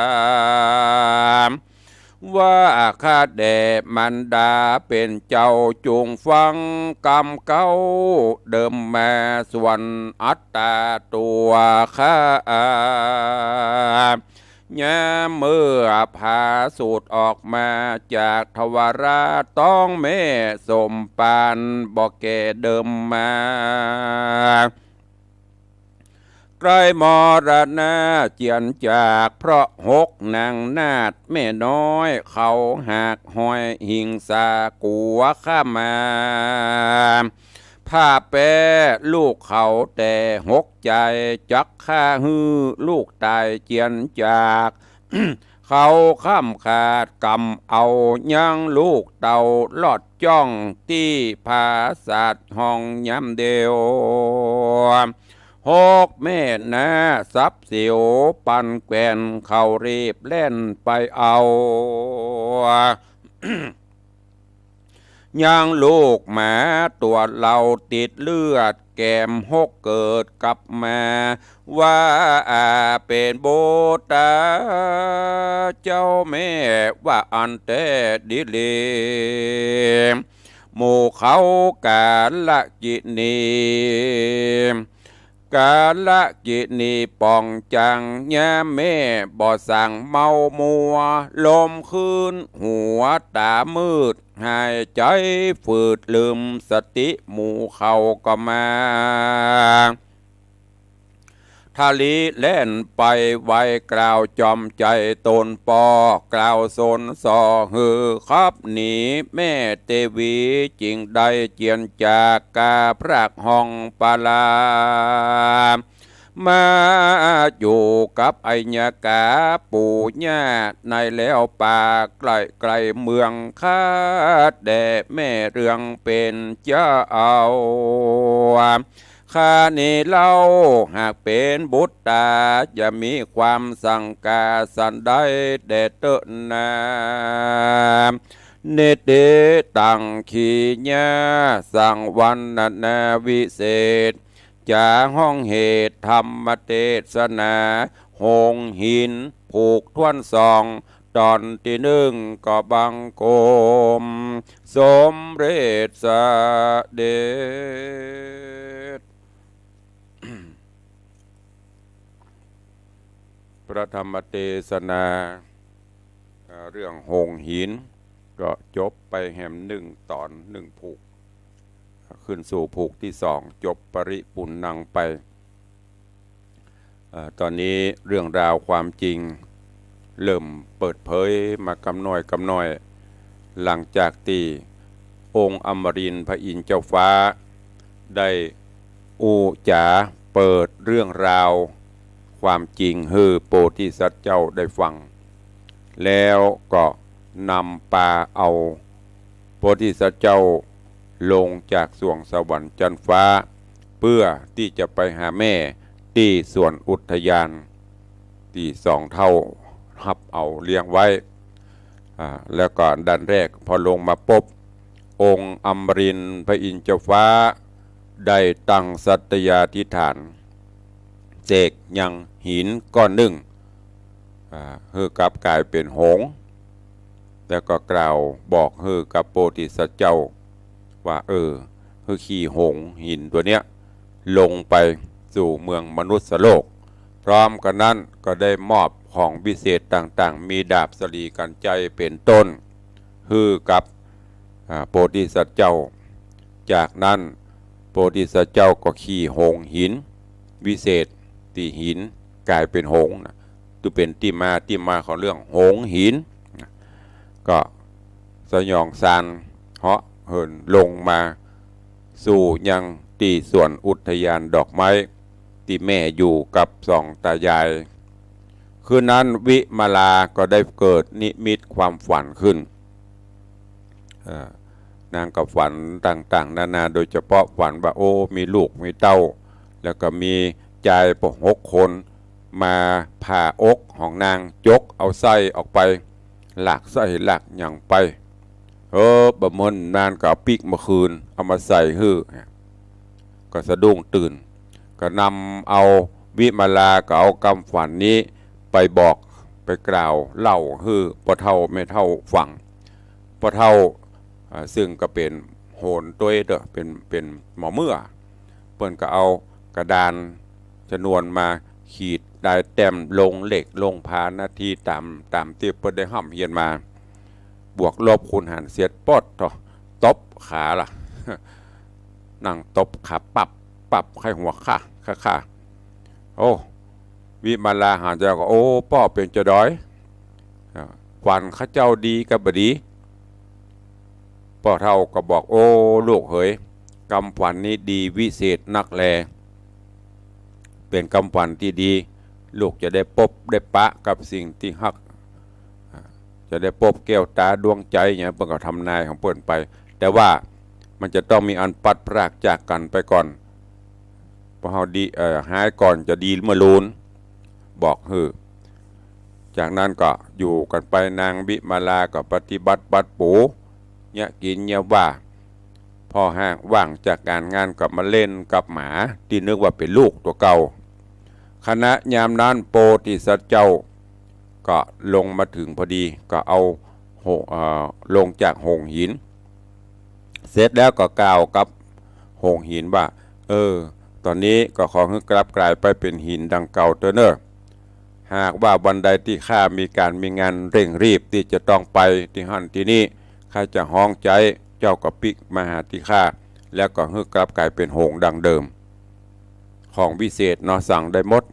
ว่าข้าแด่มารดาเป๋นเจ้า จุ่งฟังกำเก๊าเดิมมา ส่วนอัตตาตั๋วข้า ยามเมื่อผาสูดออกมาจากทวาระต๊องแม่สมปาน บ่แก่เดิมมา ใก้มรณะเจียนจาก เพราะหกนางนาฏแม่น้อย เขาหากห้อยหิงสากั๋วข้ามา ผ้าแป๊ลูกเขาแต่หกใจ๋ จักฆ่าหื้อลูกต๋ายเจียนจาก เขาค่ำขาดกำเอา ยังลูกเต้ารอดจ้อง ตี้ผาสาทห้องยามเดียว หกแม่นาสับเสียวปันแกว่น เขารีบแล่นไปเอา ยังลูกหมาตั๋วเล่าติดเลือด แกมหกเกิดกลับมา ว่าเป๋นบุตรเจ้าแม่ ว่าอันแต๊ดีหลี หมู่เขากาลกิณี กาลกิณีป่องจัง ยามแม่บ่สั่งเมามัว ลมคืนหัวต๋ามืด หายใจ๋ฝืดลืมสติ หมู่เขาก็มา ทะลีแล่นไปไว กล่าวจอมใจ๋ต๋นป้อ กล่าวสนส่อหื้อขับหนี แม่เตวีจึงได้เจียนจาก กาพรากห้องปาลา มาอยู่กับอัยกาปู่ย่า ในแล้วป่าใก้ๆเมือง ข้าแด่แม่เรืองเป๋นเจ้า ข้านี้เล่าหากเป๋นบุตรต๋า จะมีความสังกาสันใดแด่เต๊อะนา เนติตังขีญา สังวรรณนาวิเศษ จ๋าฮ้องเหตุธรรมเตสนา โฮงหินผูกถ้วนสอง ต๋อนตี้นึ่งก็บังคมสมเร็จเสด็จ พระธรรมเตสนา เอ่อ เรื่องโฮงหิน ก็จบไปแหมนึ่งต๋อนนึ่งผูก ขึ้นสู่ผูกตี้สอง จบปริปุณณังไป เอ่อ ต๋อนนี้เรื่องราวความจริงเริ่มเปิดเผยมากำน้อยกำน้อย หลังจากตี้องค์อมรินทร์พระอินทร์เจ้าฟ้า ได้อู้จ๋าเปิดเรื่องราวความจริงหื้อโพธิสัตว์เจ้าได้ฟัง แล้วก็นำปาเอาโพธิสัตว์เจ้าลงจากสวงสวรรค์จั๊นฟ้า เพื่อตี้จะไปหาแม่ตี้สวนอุทยาน ตี้สองเฒ่าฮับเอาเลี้ยงไว้ อ่า แล้วก็ดันแรกพอลงมาปุ๊บ องค์อมรินทร์พระอินทร์เจ้าฟ้า ได้ตั้งสัตยาธิษฐาน เสกยังหินก้อนนึ่ง อ่า หื้อกลับก๋ายเป๋นหงส์ แล้วก็กล่าวบอกหื้อกับโพธิสัตว์เจ้าว่า เออ หื้อขี่หงส์หินตั๋วเนี้ย ลงไปสู่เมืองมนุษย์โลก พร้อมกั๋นนั้นก็ได้มอบของวิเศษต่างๆ มีดาบสะหลีกัญไชยเป๋นต้น หื้อกับ อ่า โพธิสัตว์เจ้า จากนั้นโพธิสัตว์เจ้าก็ขี่หงส์หินวิเศษ ตี้หินก๋ายเป๋นหงส์นะ ก็เป๋นตี้มาตี้มาของเรื่องหงส์หินนะ ก็สยองซานเหาะเหินลงมาสู่ยังตี้สวนอุทยานดอกไม้ ตี้แม่อยู่กับสองตายาย คืนนั้นวิมาลาก็ได้เกิดนิมิตความฝันขึ้น เอ่อ นางก็ฝันต่างๆ นานา โดยเฉพาะฝันว่า โอ้ มีลูกมีเต้า แล้วก็มีจายปะหกคน มาผ่าอกของนาง จกเอาไส้ออกไป ลากไส้ลากหยังไป เออ บ่เมินนานก็เอาปิ๊กมาคืน เอามาใส่หื้อ ก็สะดุ้งตื่น ก็นำเอาวิมาลาก็เอากำฝันนี้ไปบอก ไปกล่าวเล่าหื้อป้อเฒ่าแม่เฒ่าฟัง ป้อเฒ่า อ่า ซึ่งก็เป๋นโหรตวยเต๊อะ เป๋น เป๋นหมอเมื่อ เปิ้นก็เอากระดานชนวนมาขีดลายแต้มลงเลขลงผานาทีต๋าม ต๋ามตี้เปิ้นได้ฮ่ำเฮียนมา บวกลบคูณหารเสียด ป๊อดเถาะ ตบขาละ นั่งตบขาปับ ปับ ใค่หัวข้า ข้า ข้า โอ้ วิมาลาหาเจ้าก็ โอ้ ป้อเป๋นจาใด อ่า ฝันข้าเจ้าดีกับบ่ดี ป้อเฒ่าก็บอก โอ้ ลูกเหย กำฝันนี้ดีวิเศษนักแล เป๋นกำฝันตี้ดี ลูกจะได้ปบได้ปะกับสิ่งตี้ฮัก อ่า จะได้ปบแก้วต๋าดวงใจ๋หยัง เปิ้นก็ทำนายของเปิ้นไป แต่ว่ามันจะต้องมีอันพลัดพรากจากกั๋นไปก่อน ป้อเฮาดี เอ่อ หายก่อนจะดีเมื่อลูน บอกหื้อ จากนั้นก็อยู่กั๋นไป นางวิมาลาก็ปฏิบัติบัดปู เยียะกิ๋นเยียะว่า พอหากว่างจากก๋านงานก็มาเล่นกับหมาตี้นึกว่าเป๋นลูกตั๋วเก่า ขณะยามนั้นโพธิสัตว์เจ้าก็ลงมาเถิงพอดี ก็เอาโห เอ่อ ลงจากหงส์หิน เสร็จแล้วก็กล่าวกับหงส์หินว่า เออ ต๋อนนี้ก็ขอหื้อกลับก๋ายไปเป๋นหินดังเก่าเต๊อะเน่อ หากว่าวันใดตี้ข้ามีก๋านมีงานเร่งรีบตี้จะต้องไปตี้หั้นตี้นี่ ข้าจะฮ้องใจ๊ เจ้าก็ปิ๊กมาหาตี้ข้า แล้วก็หื้อกลับก๋ายเป๋นหงส์ดังเดิม ของวิเศษเนาะ สั่งได้หมด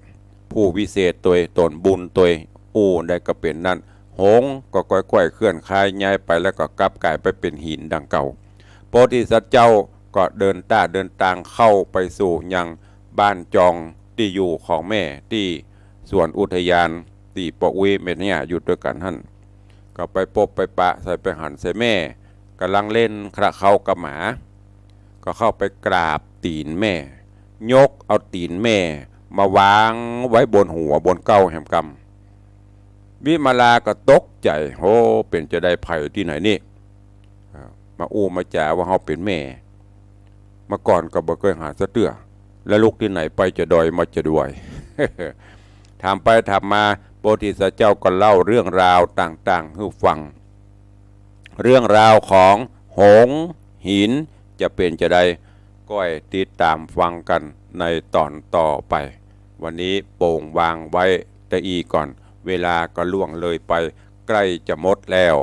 ผู้วิเศษตวย ต๋นบุญตวย อู้ได้ก็เป๋นนั้น หงส์ก็ก้อยๆ เคลื่อนคายย้ายไป แล้วก็กลับก๋ายไปเป๋นหินดังเก่า โพธิสัตว์เจ้าก็เดินต้าเดินตางเข้าไปสู่ยังบ้านจองตี้อยู่ของแม่ตี้สวนอุทยานตี้ป้ออุ๊ยแม่เยียะอยู่ตวยกั๋นหั้น ก็ไปปบไปปะใส่ ไปหันใส่แม่ ก๋ำลังเล่นคละเคล้ากับหมา ก็เข้าไปกราบตี๋นแม่ ยกเอาตี๋นแม่มาวางไว้บนหัวบนเก๊าแหมกำ วิมาลาก็ตกใจ๋ โห เป๋นจาใด ใผตี้ไหนนี่ อ่า มาอู้มาจ๋าว่าเฮาเป๋นแม่ เมื่อก่อนก็บ่เกยหาสะเตื้อ แล้วลุกตี้ไหนไปจะดอยมาจะดวย ถามไปถามมา พระโพธิสัตว์เจ้าก็เล่าเรื่องราวต่างๆ หื้อฟัง เรื่องราวของหงส์หินจะเป๋นจาใด ก้อยติดต๋ามฟังกั๋นในต๋อนต่อไป วันนี้โป่งวางไว้ตะอี้ก่อน เวลาก็ล่วงเลยไปใก้จะหมดแล้ว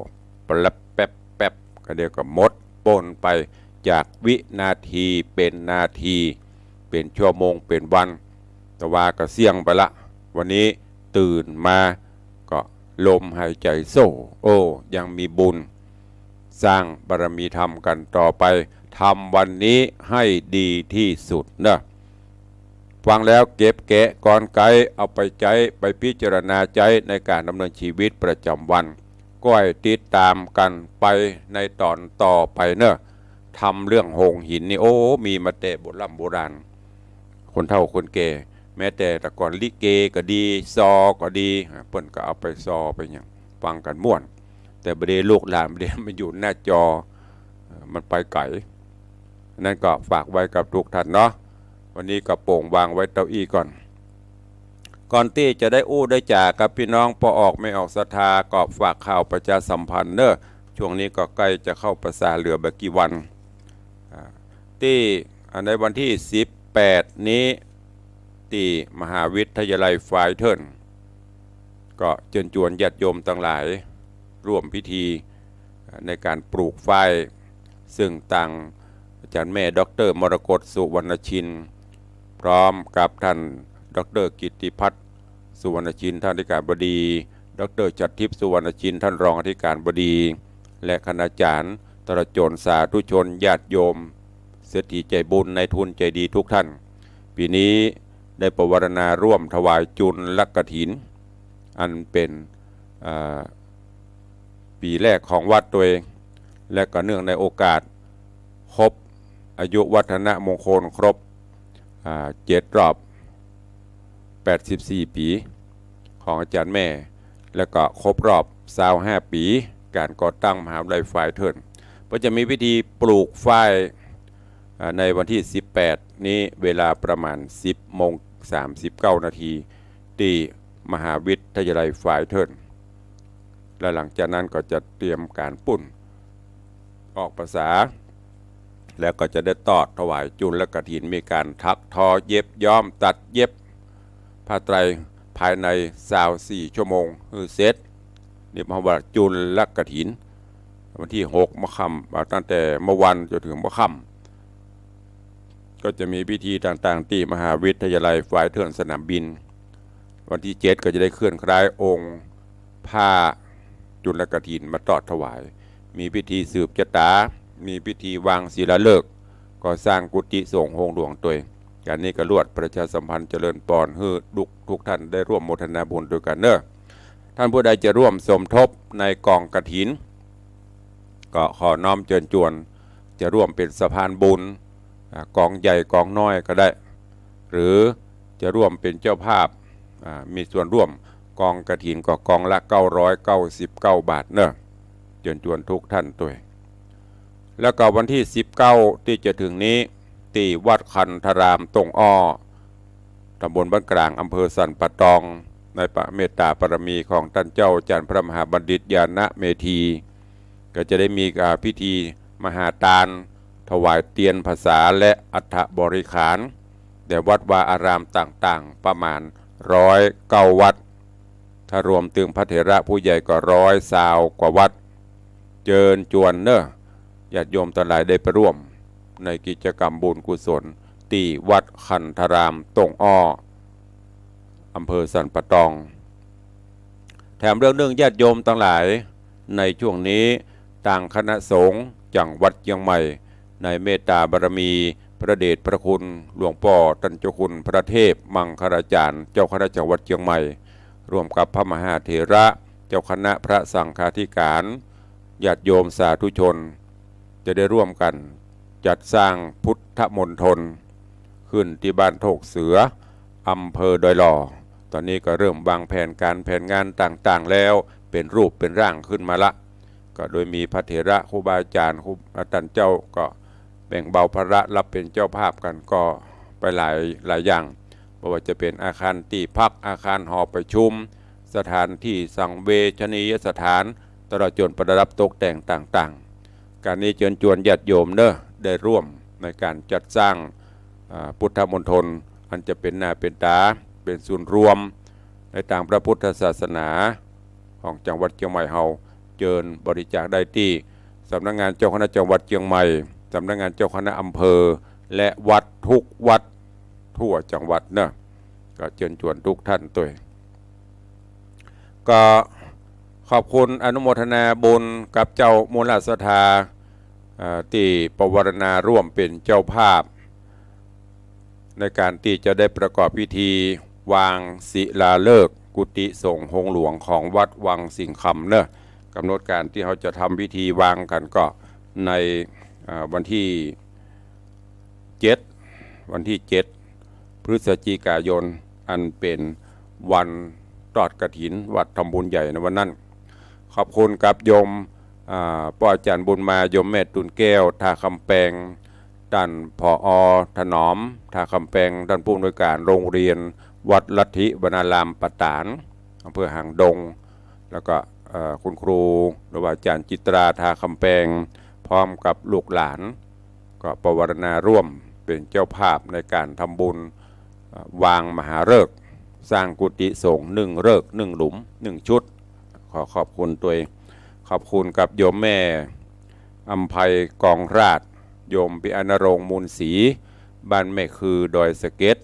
แป๊บแป๊บแป๊บ ก็เดี๋ยวก็หมดป๊นไป จากวินาทีเป๋นนาที เป๋นชั่วโมง เป๋นวัน แต่ว่าก็เสี้ยงไปละ วันนี้ตื่นมาก็ลมหายใจ๋โซ่ โอ้ ยังมีบุญ สร้างบารมีธรรมกั๋นต่อไป ทำวันนี้ให้ดีตี้สุดเนาะ ฟังแล้วเก็บแกะกลไกเอาไปใจ๊ ไปพิจารณาใจ๊ในก๋านดำเนินชีวิตประจ๋ำวัน ก้อยติดต๋ามกั๋นไปในต๋อนต่อไปเนาะ ธรรมเรื่องหงส์หินนี่ โอ้ มีมาแต่โบร่ำโบราณ คนเฒ่าคนแก่ แม้แต่แต่ก่อนลิเกก็ดี ซอก็ดี เปิ้นก็เอาไปซอไปหยัง ฟังกั๋นม่วน แต่บ่ดีลูกหลานบ่ดีมาอยู่หน้าจอ เอ่อ มันไปไก๋ อันนั้นก็ฝากไว้กับทุกท่านเนาะ วันนี้ก็โป่งวางไว้เต้าอี้ก่อน ก่อนตี้จะได้อู้ได้จ๋ากับปี้น้องป้อออกแม่ออกศรัทธา ก็ฝากข่าวประชาสัมพันธ์เนาะ ช่วงนี้ก็ใก้จะเข้าพรรษาเหลือบ่กี่วัน อ่า ตี้ อ่า ในวันตี้สิบแปดนี้ ตี้มหาวิทยาลัยฝายเถิน ก็เจิญจวนญาติโยมตังหลาย ร่วมพิธี อ่า ในก๋านปลูกฝ้าย ซึ่งตางอาจ๋ารย์แม่ด็อกเตอร์มรกต สุวรรณชิน พร้อมกับต้านด็อกเตอร์กิตติพัฒน์ สุวรรณชิน ท่านอธิการบดี ด็อกเตอร์ฉัตรทิพย์ สุวรรณชิน ท่านรองอธิการบดี และคณาจ๋ารย์ ตลอดจ๋นสาธุชน ญาติโยม เศรษฐีใจ๋บุญ นายทุนใจ๋ดีทุกท่าน ปี๋นี้ได้ปวารณาร่วมถวายจุลกฐิน อันเป๋น เอ่อ ปี๋แรกของวัดตวย และก็เนื่องในโอกาสครบอายุวัฒนมงคลครบ อ่า เจ็ดรอบ แปดสิบสี่ปี๋ของอาจ๋ารย์แม่ และก็ครบรอบซาวห้าปี๋ก๋านก่อตั้งมหาวิทยาลัยฝายเถิน ก็จะมีพิธีปลูกฝ้าย อ่า ในวันตี้สิบแปดนี้ เวลาประมาณสิบโมงสามสิบเก้านาที ตี้มหาวิทยาลัยฝายเถิน และหลังจากนั้นก็จะเตรียมก๋านปุ้น ออกพรรษา แล้วก็จะได้ตอดถวายจุลกฐิน มีก๋านถักทอเย็บย้อมตัดเย็บผ้าไตรภายในซาวสี่ชั่วโมงหื้อเสร็จ นี่เฮาว่าจุลกฐิน วันตี้หกเมื่อค่ำ อ่า ตั้งแต่เมื่อวานจ๋นเถิงเมื่อค่ำ ก็จะมีพิธีต่างๆ ตี้มหาวิทยาลัยฝายเถินสนามบิน วันตี้เจ็ดก็จะได้เคลื่อนย้ายองค์ผ้าจุลกฐินมาตอดถวาย มีพิธีสืบจะต๋า มีพิธีวางศิลาฤกษ์ ก่อสร้างกุฏิสงฆ์โฮงหลวงตวย ก๋านนี้ก็ลวดประชาสัมพันธ์เจริญปอนหื้อทุก ทุกท่านได้ร่วมโมทนาบุญตวยกั๋นเนาะ ท่านผู้ใดจะร่วมสมทบในก๋องกฐิน ก็ขอน้อมเจิญจวน จะร่วมเป๋นสะพานบุญ อ่า ก๋องใหญ่ก๋องน้อยก็ได้ หรือจะร่วมเป๋นเจ้าภาพ อ่า มีส่วนร่วมก๋องกฐินก็ก๋องละเก้าร้อยเก้าสิบเก้าบาทเนาะ เจิญจวนทุกท่านตวย แล้วก็วันตี้สิบเก้าตี้จะเถิงนี้ ตี้วัดคันธารามต้งอ้อ ต๋ำบลบ้านกลาง อำเภอสันป่าตอง ในพระเมตตาบารมีของต้านเจ้าอาจ๋ารย์พระมหาบัณฑิตญาณเมธี ก็จะได้มี อ่า พิธีมหาตาน ถวายเตียนพรรษาและอัฐบริขาร แด่วัดวาอารามต่างๆ ประมาณร้อยเก้าวัด ถ้ารวมเถิงพระเถระผู้ใหญ่ก็ร้อยซาวกว่าวัด เจิญจวนเนาะ ญาติโยมตังหลายได้ไปร่วมในกิจกรรมบุญกุศล ตี้วัดคันธารามต้งอ้อ อำเภอสันป่าตอง แถมเรื่องนึ่งญาติโยมตังหลาย ในช่วงนี้ตางคณะสงฆ์จังหวัดเจียงใหม่ ในเมตตาบารมีพระเดชพระคุณหลวงป้อต้านเจ้าคุณพระเทพมังคลาจ๋ารย์ เจ้าคณะจังหวัดเจียงใหม่ ร่วมกับพระมหาเถระ เจ้าคณะพระสังฆาธิการ ญาติโยมสาธุชน จะได้ร่วมกั๋นจัดสร้างพุทธมณฑล ขึ้นตี้บ้านโทกเสือ อำเภอดอยหล่อ ต๋อนนี้ก็เริ่มวางแผนก๋านแผนงานต่างๆ แล้ว เป๋นรูปเป๋นร่างขึ้นมาละ ก็โดยมีพระเถระครูบาอาจ๋ารย์ ครู ต้านเจ้าก็แบ่งเบาภาระรับเป๋นเจ้าภาพกั๋น ก็พ ไปหลาย หลายอย่าง บ่ว่าจะเป๋นอาคารตี้พัก อาคารหอประชุม สถานที่สังเวชนียสถาน ตลอดจ๋นประดับตกแต่งต่างๆ ก๋านนี้เจิญจวนญาติโยมเน่อ ได้ร่วมในก๋านจัดสร้าง อ่า พุทธมณฑล อันจะเป๋นหน้าเป๋นต๋า เป๋นศูนย์รวมในตางพระพุทธศาสนา ของจังหวัดเจียงใหม่เฮา เจิญบริจาคได้ตี้สำนักงานเจ้าคณะจังหวัดเจียงใหม่ สำนักงานเจ้าคณะอำเภอ และวัดทุกวัดทั่วจังหวัดเน่อ ก็เจิญจวนกู้ต้านตวย ก็ขอบคุณอนุโมทนาบุญกับเจ้ามูลศรัทธา เอ่อ ตี้ปวารณาร่วมเป๋นเจ้าภาพ ในก๋านตี้จะได้ประกอบพิธีวางศิลาฤกษ์กุฏิสงฆ์โฮงหลวงของวัดวังสิงห์คำเน่อ ก๋ำหนดก๋านตี้เฮาจะทำพิธีวางกั๋นก็ใน เอ่อ วันตี้ เจ็ด วันตี้ เจ็ด พฤศจิกายน อันเป๋นวันทอดกฐิน วัดทำบุญใหญ่ในวันนั้น ขอบคุณกับโยม อ่า ป้ออาจารย์บุญมา โยมแม่ตุ่นแก้ว ท่าคำแปง ต้าน ผอ.ถนอม ท่าคำแปง ต้านผู้อำนวยก๋านโรงเรียนวัดลัทธิวนารามปะตาน อำเภอหางดง แล้วก็ เอ่อ คุณครู หรือว่าอาจารย์จิตรา ท่าคำแปง พร้อมกับลูกหลาน ก็ปวารณาร่วมเป๋นเจ้าภาพในก๋านทำบุญ เอ่อ วางมหาฤกษ์ สร้างกุฏิสงฆ์หนึ่งฤกษ์หนึ่งหลุมหนึ่งชุด ขอขอบคุณตวย ขอบคุณกับโยมแม่อำไพกองราช โยมปิยะนรงค์ มูลศรี บ้านแม่คือ ดอยสะเก็ด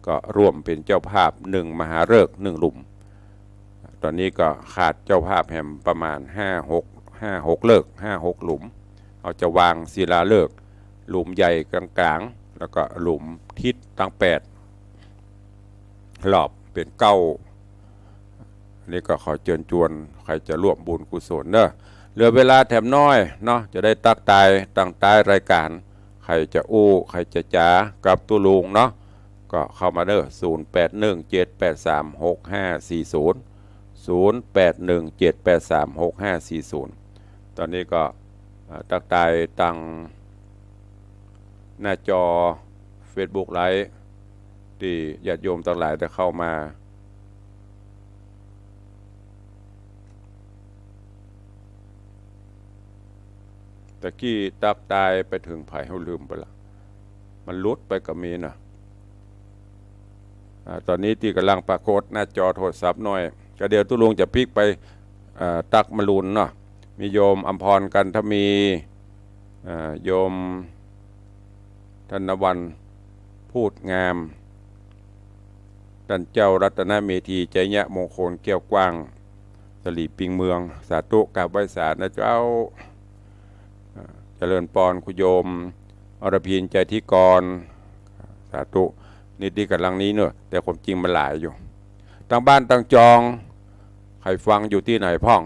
ก็ร่วมเป๋นเจ้าภาพหนึ่งมหาฤกษ์หนึ่งหลุม ต๋อนนี้ก็ขาดเจ้าภาพแหมประมาณห้าหก ห้าหกฤกษ์ ห้าหกหลุม เฮาจะวางศิลาฤกษ์หลุมใหญ่ก๋างๆ แล้วก็หลุมทิศตังแปด รอบเป๋นเก้า อันนี้ก็ขอเจิญจวนใผจะร่วมบุญกุศลเน่อ เหลือเวลาแถมน้อยเนาะ จะได้ตั๊กตายตังใต้รายก๋าน ใผจะอู้ ใผจะจ๋ากับตุ๊ลุงเนาะ ก็เข้ามาเน่อ ศูนย์แปดหนึ่งเจ็ดแปดสามหกห้าสี่ศูนย์ ศูนย์แปดหนึ่งเจ็ดแปดสามหกห้าสี่ศูนย์ ต๋อนนี้ก็ เอ่อ ตั๊กตายตังหน้าจอเฟซบุ๊กไลฟ์ ตี้ญาติโยมตังหลายได้เข้ามา ตะกี้ตั๊กตายไปเถิงใผ เฮาลืมไปละ มันหลุดไปก็มีเนาะ อ่า ต๋อนนี้ตี้ก่ำลังปรากฏหน้าจอโทรศัพท์น้อย ก็เดี๋ยวตุ๊ลุงจะปิ๊กไป อ่า ตั๊กมะรุนเนาะ มีโยมอำพร กันทมี อ่า โยมธนวรรณ พูดงาม ต้านเจ้ารัตนเมธี ชัยมงคล แก้วกว้าง สลีปิงเมือง สาธุ กราบไหว้สานะเจ้า อ่า เจริญปอน คุณโยม อรพิน ใจทิกร สาธุ นี่ตี้ก่ำลังนี้เนาะ แต่ความจริงมันหลายอยู่ ตังบ้านตังจอง ใผฟังอยู่ตี้ไหนพ่อง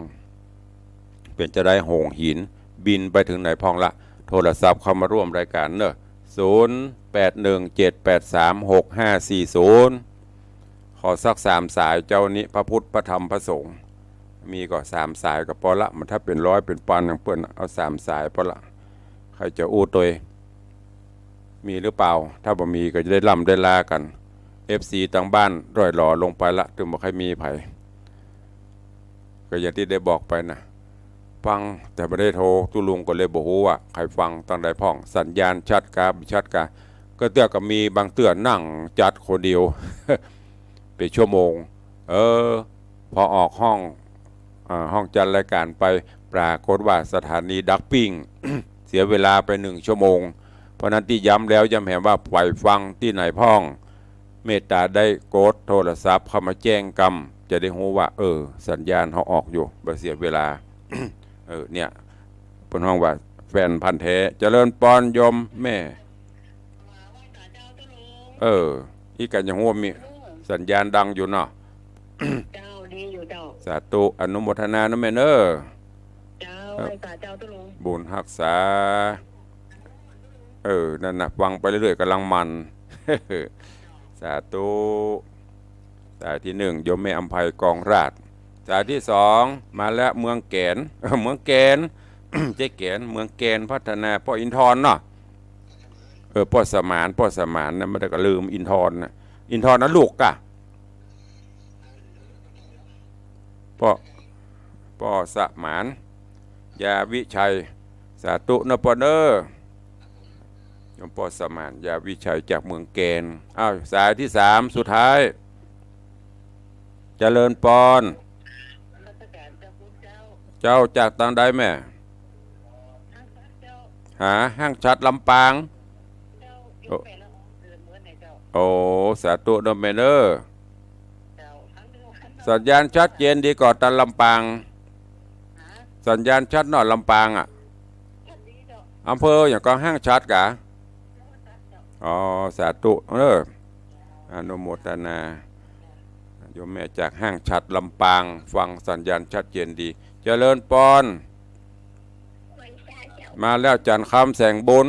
เป๋นจาใด โหงหิน บินไปเถิงไหนพ่องละ โทรศัพท์เข้ามาร่วมรายก๋านเนาะ ศูนย์แปดหนึ่งเจ็ดแปดสามหกห้าสี่ศูนย์ ขอสักสามสายเจ้านี้ พระพุทธ พระธรรม พระสงฆ์ มีก็สามสายก็ปอละ มันถ้าเป๋นร้อยเป๋นปันอย่างเปิ้น เอาสามสายปอละ ใผจะอู้ตวย มีหรือเปล่า ถ้าบ่มีก็จะได้ล่ำได้ลากั๋น เอฟซี ตังบ้านร่อยหลอลงไปละ ตึงบ่ใค่มีใผ ก็อย่างตี้ได้บอกไปนะ ฟังแต่บ่ได้โทร ตุ๊ลุงก็เลยบ่ฮู้ว่าใผฟังตังใดพ่อง สัญญาณชัดกาบ่ชัดกา ก็เตื้อก็มีบางเตื้อนั่งจัดคนเดียว เป๋นชั่วโมง เออ พอออกห้อง อ่า ห้องจัดรายก๋านไป ปรากฏว่าสถานีดักปิ้ง เสียเวลาไปหนึ่งชั่วโมง เพราะนั้นตี้ย้ำแล้วย้ำแหมว่าใผฟังตี้ไหนพ่อง เมตต๋าได้กดโทรศัพท์เข้ามาแจ้งกำ จะได้ฮู้ว่า เออ สัญญาณเฮาออกอยู่ บ่เสียเวลา เออ เนี่ย เปิ้นฮ้องว่าแฟนพันธุ์แท้ เจริญปอนโยมแม่ เออ อี้กั๋นยังฮู้ว่ามีสัญญาณดังอยู่เนาะ เจ้า ดีอยู่เจ้า สาธุ อนุโมทนานะแม่เน่อ เจ้า เออ ไหว้สาเจ้าตุ๊ลุง บุญฮักษา เออ นั่นน่ะ ฟังไปเรื่อยๆ ก่ำลังมัน สาธุ สายตี้หนึ่ง โยมแม่อำไพกองราช สายตี้สอง มาแล้ว เมืองแกน เมืองแกน เจ๊แกน เมืองแกนพัฒนา ป้ออินทรเนาะ อ ป้อสมาน ป้อสมานนะ บ่ได้ก็ลืม อินทรนะ อินทรนะลูกกะ ป้อ ป้อสมาน ยาวิชัย สาธุเนาะป้อเนาะ โยมป้อสมาน ยาวิชัย จากเมืองแกน อ้าว สายที่สามสุดท้าย เจริญปอน เจ้า จากตางใดแม่ หา ห้างฉัตรลำปาง โอ้ โอ้ สาธุเนาะแม่เนาะ สัญญาณชัดเจนดีก่อตางลำปาง สัญญาณชัดเนาะลำปางอะ อำเภอหยังก่อ ห้างฉัตรกะ อ๋อ สาธุเนาะ อนุโมทนา โยมแม่จากห้างฉัตรลำปาง ฟังสัญญาณชัดเจนดี เจริญปอน มาแล้ว จันทร์คำแสงบุญ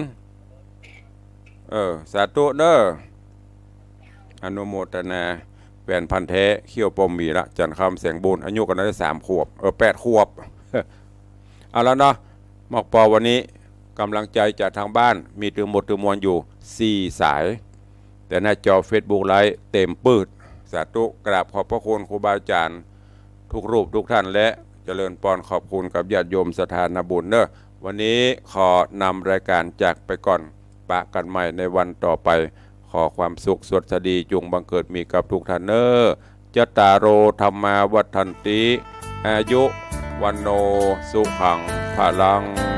เออ สาธุเนาะ อนุโมทนา แฟนพันธุ์แท้ เขี้ยวป้อมมีละ จันทร์คำแสงบุญ อายุก็น่าจะสามขวบ เออ แปดขวบ เอาละเนาะ มอกปอวันนี้ กำลังใจจากทางบ้าน มีตึงหมดตึงมวลอยู่สี่สาย แต่หน้าจอเฟซบุ๊กไลฟ์เต็มปื๊ด สาธุ กราบขอบพระคุณครูบาอาจารย์ทุกรูปทุกท่าน และเจริญปอนขอบคุณกับญาติโยมศรัทธานาบุญเนาะ วันนี้ขอนำรายการจากไปก่อน ปะกันใหม่ในวันต่อไป ขอความสุขสวัสดีจงบังเกิดมีกับทุกท่านเนาะ จัตตาโร ธัมมา วัฑฒันติ อายุ วัณโณ สุขัง พลัง